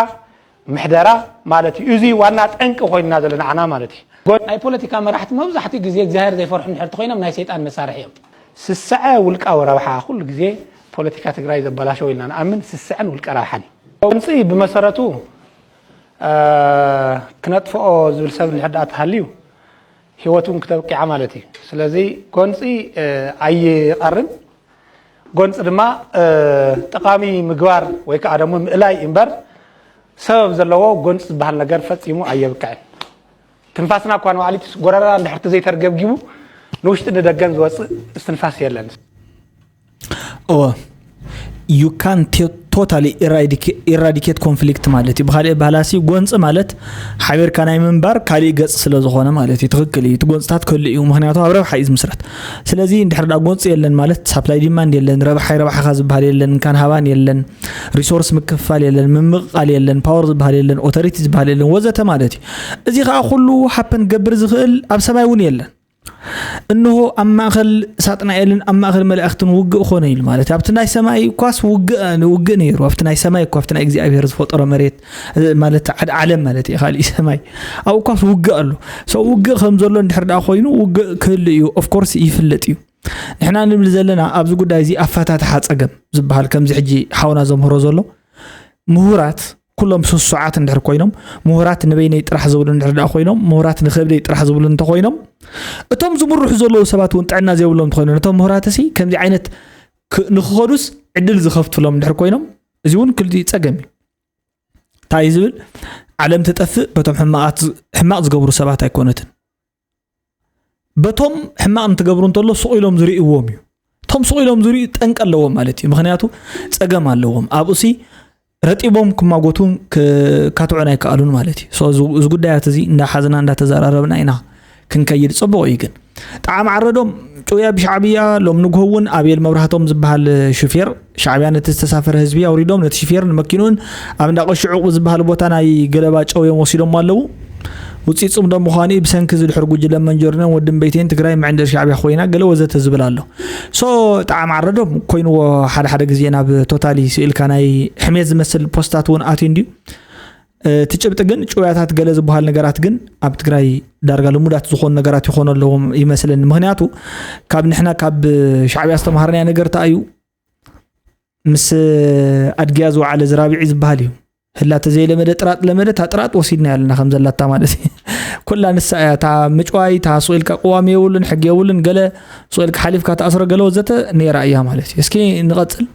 ምሕደራ ማለት እዩ። እዚ ዋና ጠንቂ ኮይንና ዘለና ዓና ማለት እዩ። ናይ ፖለቲካ መራሕቲ መብዛሕትኡ ግዜ እግዚኣብሔር ዘይፈርሑ እንድሕር ተኮይኖም ናይ ሰይጣን መሳርሒ እዮም። ስስዐ ውልቃዊ ረብሓ ኩሉ ግዜ ፖለቲካ ትግራይ ዘበላሸው ኢልና ንኣምን። ስስዐን ውልቀ ረብሓን እዩ። ጎንፂ ብመሰረቱ ክነጥፍኦ ዝብል ሰብ እንድሕር ደኣ ተሃልዩ ህይወቱ እውን ክተብቂዓ ማለት እዩ። ስለዚ ጎንፂ ኣይቐርን። ጎንፂ ድማ ጠቓሚ ምግባር ወይ ከዓ ደሞ ምእላይ እምበር ሰበብ ዘለዎ ጎንፂ ዝበሃል ነገር ፈፂሙ ኣየብቅዕን። ትንፋስና እኳ ንባዕሊት ጎረራ እንድሕር ዘይተርገብጊቡ ንውሽጢ ንደገን ዝወፅእ እስትንፋስ የለን። እወ you can totally eradicate conflict ማለት እዩ። ብካሊእ ባህላሲ ጎንፂ ማለት ሓቢርካ ናይ ምንባር ካሊእ ገፅ ስለ ዝኾነ ማለት እዩ። ትኽክል እዩ። እቲ ጎንፅታት ክህሉ እዩ። ምክንያቱ ኣብ ረብሓ እዩ ዝምስረት። ስለዚ እንድሕር ዳ ጎንፂ የለን ማለት ሳፕላይ ዲማንድ የለን፣ ረብሓይ ረብሓኻ ዝበሃል የለን፣ እንካን ሃባን የለን፣ ሪሶርስ ምክፍፋል የለን፣ ምምቕቓል የለን፣ ፓወር ዝበሃል የለን፣ ኦቶሪቲ ዝበሃል የለን ወዘተ ማለት እዩ። እዚ ከዓ ኩሉ ሃፐን ክገብር ዝኽእል ኣብ ሰማይ እውን የለን። እንሆ ኣብ ማእኸል ሳጥናኤልን ኣብ ማእኸል መላእኽትን ውግእ ኾነ ኢሉ ማለት እዩ። ኣብቲ ናይ ሰማይ እኳስ ውግእ ውግእ ነይሩ። ኣብቲ ናይ ሰማይ እኳ ኣብቲ ናይ እግዚኣብሔር ዝፈጠሮ መሬት ማለት ዓድ ዓለም ማለት እዩ። ካሊእ ሰማይ ኣብኡ እኳስ ውግእ ኣሎ። ሰው ውግእ ከም ዘሎ እንድሕር ደኣ ኮይኑ ውግእ ክህሉ እዩ። ኦፍኮርስ ይፍለጥ እዩ። ንሕና ንብል ዘለና ኣብዚ ጉዳይ እዚ ኣፈታትሓ ፀገም ዝበሃል ከምዚ ሕጂ ሓውና ዘምህሮ ዘሎ ምሁራት ኩሎም ስሱዓት እንድሕር ኮይኖም ምሁራት ንበይነይ ጥራሕ ዝብሉ እንድሕር ደኣ ኮይኖም ምሁራት ንክብደይ ጥራሕ ዝብሉ እንተኮይኖም እቶም ዝምርሑ ዘለዉ ሰባት እውን ጥዕና ዘይብሎም እንተኮይኖም ነቶም ምሁራት እሲ ከምዚ ዓይነት ንክኸዱስ ዕድል ዝኸፍትሎም እንድሕር ኮይኖም እዚ እውን ክልቲኡ ፀገም እዩ። እንታይ ዝብል ዓለም ትጠፍእ በቶም ሕማቕ ዝገብሩ ሰባት ኣይኮነትን። በቶም ሕማቕ እንትገብሩ እንተሎ ስቕ ኢሎም ዝርእዎም እዩ። እቶም ስቕ ኢሎም ዝርእዩ ጠንቂ ኣለዎም ማለት እዩ። ምክንያቱ ፀገም ኣለዎም። ኣብኡሲ ረጢቦም ክማጎቱን ክካትዑን ኣይከኣሉን ማለት እዩ። እዚ ጉዳያት እዚ እንዳሓዝና እንዳተዘራረብና ኢና ክንከይድ ፅቡቕ እዩ። ግን ጣዕሚ ዓረዶም ጩያ ብሻዕብያ ሎም ንግሆ እውን ኣቤል መብራህቶም ዝበሃል ሹፌር ሻዕብያ ነቲ ዝተሳፈረ ህዝቢ ኣውሪዶም ነቲ ሹፌር ንመኪንኡን ኣብ እንዳቐሽዑ ዝበሃል ቦታ ናይ ገለባ ጨው እዮም ወሲዶሞ ኣለዉ። ውፅኢት ፅምዶ ምዃኑ እዩ። ብሰንኪ እዚ ድሕሪ ጉጅለ መንጀርነን ወዲ እምበይተይን ትግራይ መዕንደር ሻዕብያ ኮይና ገለ ወዘተ ዝብል ኣሎ። ሶ ጣዕሚ ዓረዶም ኮይንዎ ሓደ ሓደ ግዜ ናብ ቶታሊ ስኢልካ ናይ ሕሜት ዝመስል ፖስታት እውን ኣትዩ እንድዩ። እቲ ጭብጢ ግን ጭውያታት ገለ ዝበሃል ነገራት ግን ኣብ ትግራይ ዳርጋ ልሙዳት ዝኾኑ ነገራት ይኾኑ ኣለዎም ይመስለኒ። ምክንያቱ ካብ ንሕና ካብ ሻዕብያ ዝተምሃርናዮ ነገር ተኣዩ ምስ ኣድግያ ዝወዓለ ዝራቢዒ ዝበሃል እዩ። ህላ ተዘይለመደ ጥራጥ ለመደ እታ ጥራጥ ወሲድና ያለና ከም ዘላታ ማለት እዩ። ኩላ ንሳ እያ እታ ምጭዋይ እታ ስቕ ኢልካ ቅዋም የብሉን ሕጊ የብሉን ገለ ስቕ ኢልካ ሓሊፍካ ተኣስሮ ገለ ወዘተ ነይራ እያ ማለት እዩ። እስኪ ንቐፅል።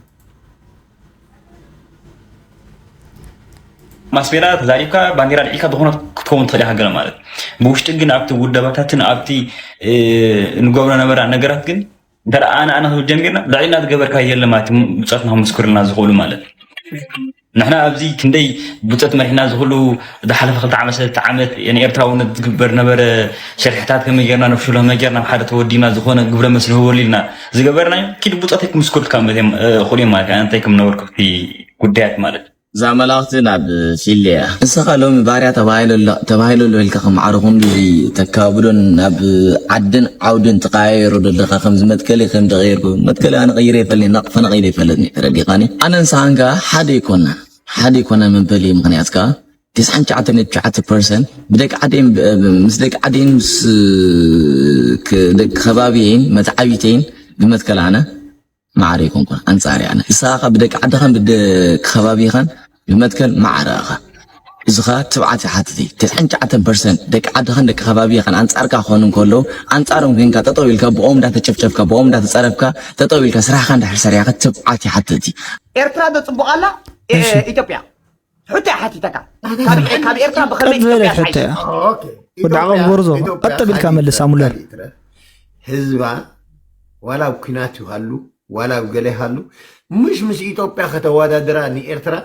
ማስሜራ ተዛሪብካ ባንዴራ ልዒልካ ዝኾነ ክትከውን ትኽእል ኢኻ ገለ ማለት ብውሽጢ ግን ኣብቲ ውደባታትን ኣብቲ ንገብሮ ነበራ ነገራት ግን እንተ ኣነ ኣነ ክብል ጀሚርና ልዕልና ዝገበርካ የለ ማለት ብፀትና ክምስክርልና ዝኽእሉ ማለት ንሕና ኣብዚ ክንደይ ብፀት መሪሕና ዝኽእሉ ዝሓለፈ ክልተ ዓመት ሰለስተ ዓመት ንኤርትራውነት ዝግበር ነበረ ሸርሕታት ከመይ ጌርና ነፍሽሎ ከመይ ጌርና ሓደ ተወዲና ዝኾነ ግብረ መስሊ ህበሉ ኢልና ዝገበርናዮ ኪድ ብፀት ክምስክርልካ ክእሉ ማለት እንታይ ከም ነበርኩ ጉዳያት ማለት እዛ መላእኽቲ ናብ ፊልያ። ንስኻ ሎሚ ባርያ ተባሂለሉ ኢልካ ከም ዓርኹም ድዚ ተካብዶን ናብ ዓድን ዓውድን ትቀያየሮ ዘለኻ ከምዚ መትከለይ ከምዚ ቀይርኩ መትከለይ ኣነ ቀይረ ይፈልኒ ናቕፈ ነቐይረ ይፈልጥኒ ተረዲኻኒ ኣነ ንስኻን ከኣ ሓደ ኣይኮናን ሓደ ኣይኮናን መበሊ ምኽንያት ከኣ ተስዓን ትሽዓተ ነጥቢ ትሽዓተ ፐርሰንት ብደቂ ዓደይን ምስ ደቂ ዓደይን ምስ ደቂ ከባቢየይን መተዓቢተይን ብመትከል ኣነ ማዕረ ኣይኮንኩን ኣንጻር እያ ንስኻ ካብ ደቂ ዓድኻን ብደቂ ከባቢኻን ብመትከል ማዕረ ኢኻ እዚ ኸኣ ትብዓት ይሓትት እዩ። ተስዓን ትሽዓተን ፐርሰንት ደቂ ዓድኻን ደቂ ከባቢኻን ኣንጻርካ ክኾኑ እንከለዉ ኣንጻሮም ኮይንካ ጠጠው ኢልካ ብኦም እንዳተጨፍጨፍካ ብኦም እንዳተጸረፍካ ጠጠው ኢልካ ስራሕኻ እንድሕር ሰሪሕካ ትብዓት ይሓትት እዩ። ኤርትራ ዶ ጽቡቕ ኣላ ኢትዮጵያ? ሕቶ እየ ሓቲተካ። ካብ ኤርትራ ብኸመይ ኢትዮጵያ ትሓይሽ? ወዲ ዓቐብ ጎርዞ ቀጥ ቢልካ መልሳ ሙለር። ህዝባ ዋላ ኣብ ኲናት ይሃሉ ዋላ ኣብ ገለ ይሃሉ ምሽ ምስ ኢትዮጵያ ከተወዳድራ ንኤርትራ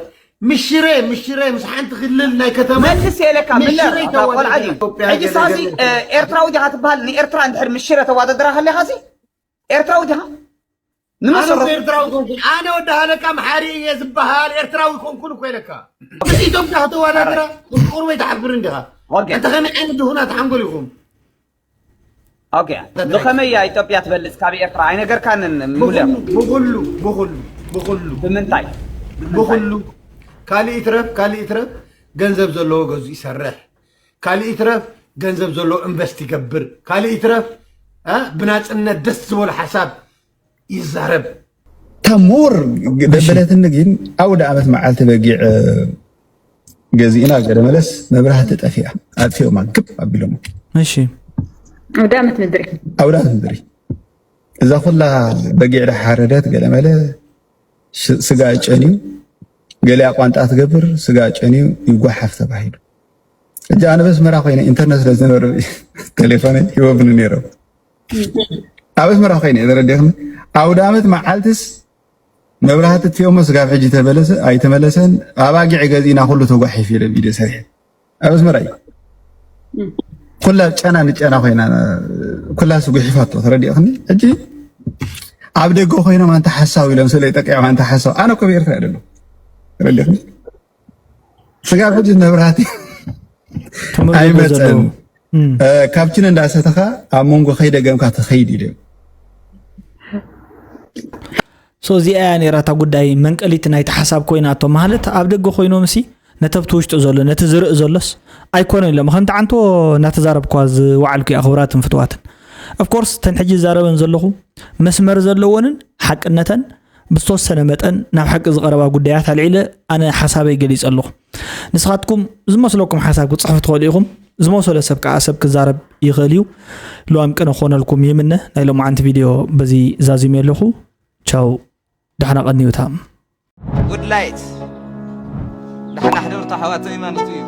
ምሽረ ምሽረ ምስ ሓንቲ ክልል ናይ ከተማ መልስ የለካ ምለር ቆልዓ ድዩ ሕጂ ሳሲ ኤርትራዊ ዲኻ ትበሃል ንኤርትራ እንድሕር ምሽረ ተወዳድራ ከለኻ ሲ ኤርትራዊ ዲኻ ንመሰረት ኤርትራዊ ኮንኩን ኣነ ወዲ ሃለቃ መሓሪ እየ ዝበሃል ኤርትራዊ ኮንኩን እኮ ኢለካ ምስ ኢትዮጵያ ከተወዳድራ ቁርበይ ትሓፍር እንዲኻ እንተ ከመይ ዓይነት ድኹናት ሓንጎል ኢኹም ኦኬ ብኸመይ እያ ኢትዮጵያ ትበልፅ ካብ ኤርትራ ኣይነገርካንን ሙለር ብኹሉ ብኹሉ ብኹሉ ብምንታይ ብኹሉ ካልእ ይትረፍ ካልእ ይትረፍ ገንዘብ ዘለዎ ገዙ ይሰርሕ፣ ካልእ ይትረፍ ገንዘብ ዘለዎ ኢንቨስት ይገብር፣ ካልእ ይትረፍ እ፣ ብናፅነት ደስ ዝበሎ ሓሳብ ይዛረብ። እታ ሞር ደበለትኒ ግን ኣውደ ዓመት መዓልቲ በጊዕ ገዚእና ገለ መለስ መብራህቲ ጠፊኣ ኣጥፊኦማ ግብ ኣቢሎሞ። እሺ ኣውደ ዓመት ምድሪ ኣውደ ዓመት ምድሪ እዛ ኩላ በጊዕ ዳሓረደት ገለ መለ ሽ- ስጋ ጨንዩ ገሊኣ ቋንጣ ትገብር ስጋ ጨንዩ ይጓሓፍ ተባሂሉ። እጂ ኣነ በስመራ ኮይነ ኢንተርነት ስለ ዝነበረ ቴሌፎነ ይወብኒ ነይሮም። ኣብ ኣስመራ ኮይነ እየ ተረዲእክኒ። ኣውደ ዓመት መዓልትስ መብራህቲ እትኦሞ ስጋብ ሕጂ ተበለሰ ኣይተመለሰን። ኣባጊዕ ገዚእና ኩሉ ተጓሒፍ ኢለ ቪድዮ ሰሪሐ ኣብ ኣስመራ እዩ። ኩላ ጨና ንጨና ኮይና ኩላ ስጉሒፋቶ ተረዲእክኒ። ሕጂ ኣብ ደገ ኮይኖም ኣንታ ሓሳው ኢሎም ስለ ጠቂዖም ኣንታ ሓሳው ኣነ እኮ ብኤርትራ እየ ደሎ ተረዲእክኒ። ስጋብ ሕጂ መብራህቲ ተመርጎ ኣይመፀን። ዘለዉ እ፣ ካብችን እንዳሰተኻ ኣብ መንጎ ከይደገምካ ትኸይድ ኢሉ ሶ እዚኣ እያ ነይራ እታ ጉዳይ መንቀሊት ናይቲ ሓሳብ ኮይናቶ ማለት ኣብ ደገ ኮይኖም ሲ ነተብቲ ውሽጢ ዘሎ ነቲ ዝርኢ ዘሎስ ኣይኮነን ኢሎም ከምቲ ዓንቶ እናተዛረብኳ ዝወዓልኩ እያ ክቡራትን ፍትዋትን ኦፍኮርስ ተን ሕጂ ዝዛረበን ዘለኹ መስመር ዘለወንን ሓቅነተን ብዝተወሰነ መጠን ናብ ሓቂ ዝቐረባ ጉዳያት ኣልዒለ ኣነ ሓሳበይ ገሊፀ ኣለኹ ንስኻትኩም ዝመስለኩም ሓሳብ ክትፅሕፉ ትኽእሉ ኢኹም ዝመሰሎ ሰብ ከዓ ሰብ ክዛረብ ይኽእል እዩ ልዋም ቅነ ክኾነልኩም ይምነ ናይ ሎማዓንቲ ቪድዮ በዚ ዛዚመ ኣለኹ ቻው ዳሕና ቀንዩታ ጉድ ላይት ዳሕና ሕደርቱ ኣሕዋተይ ማለት እዩ።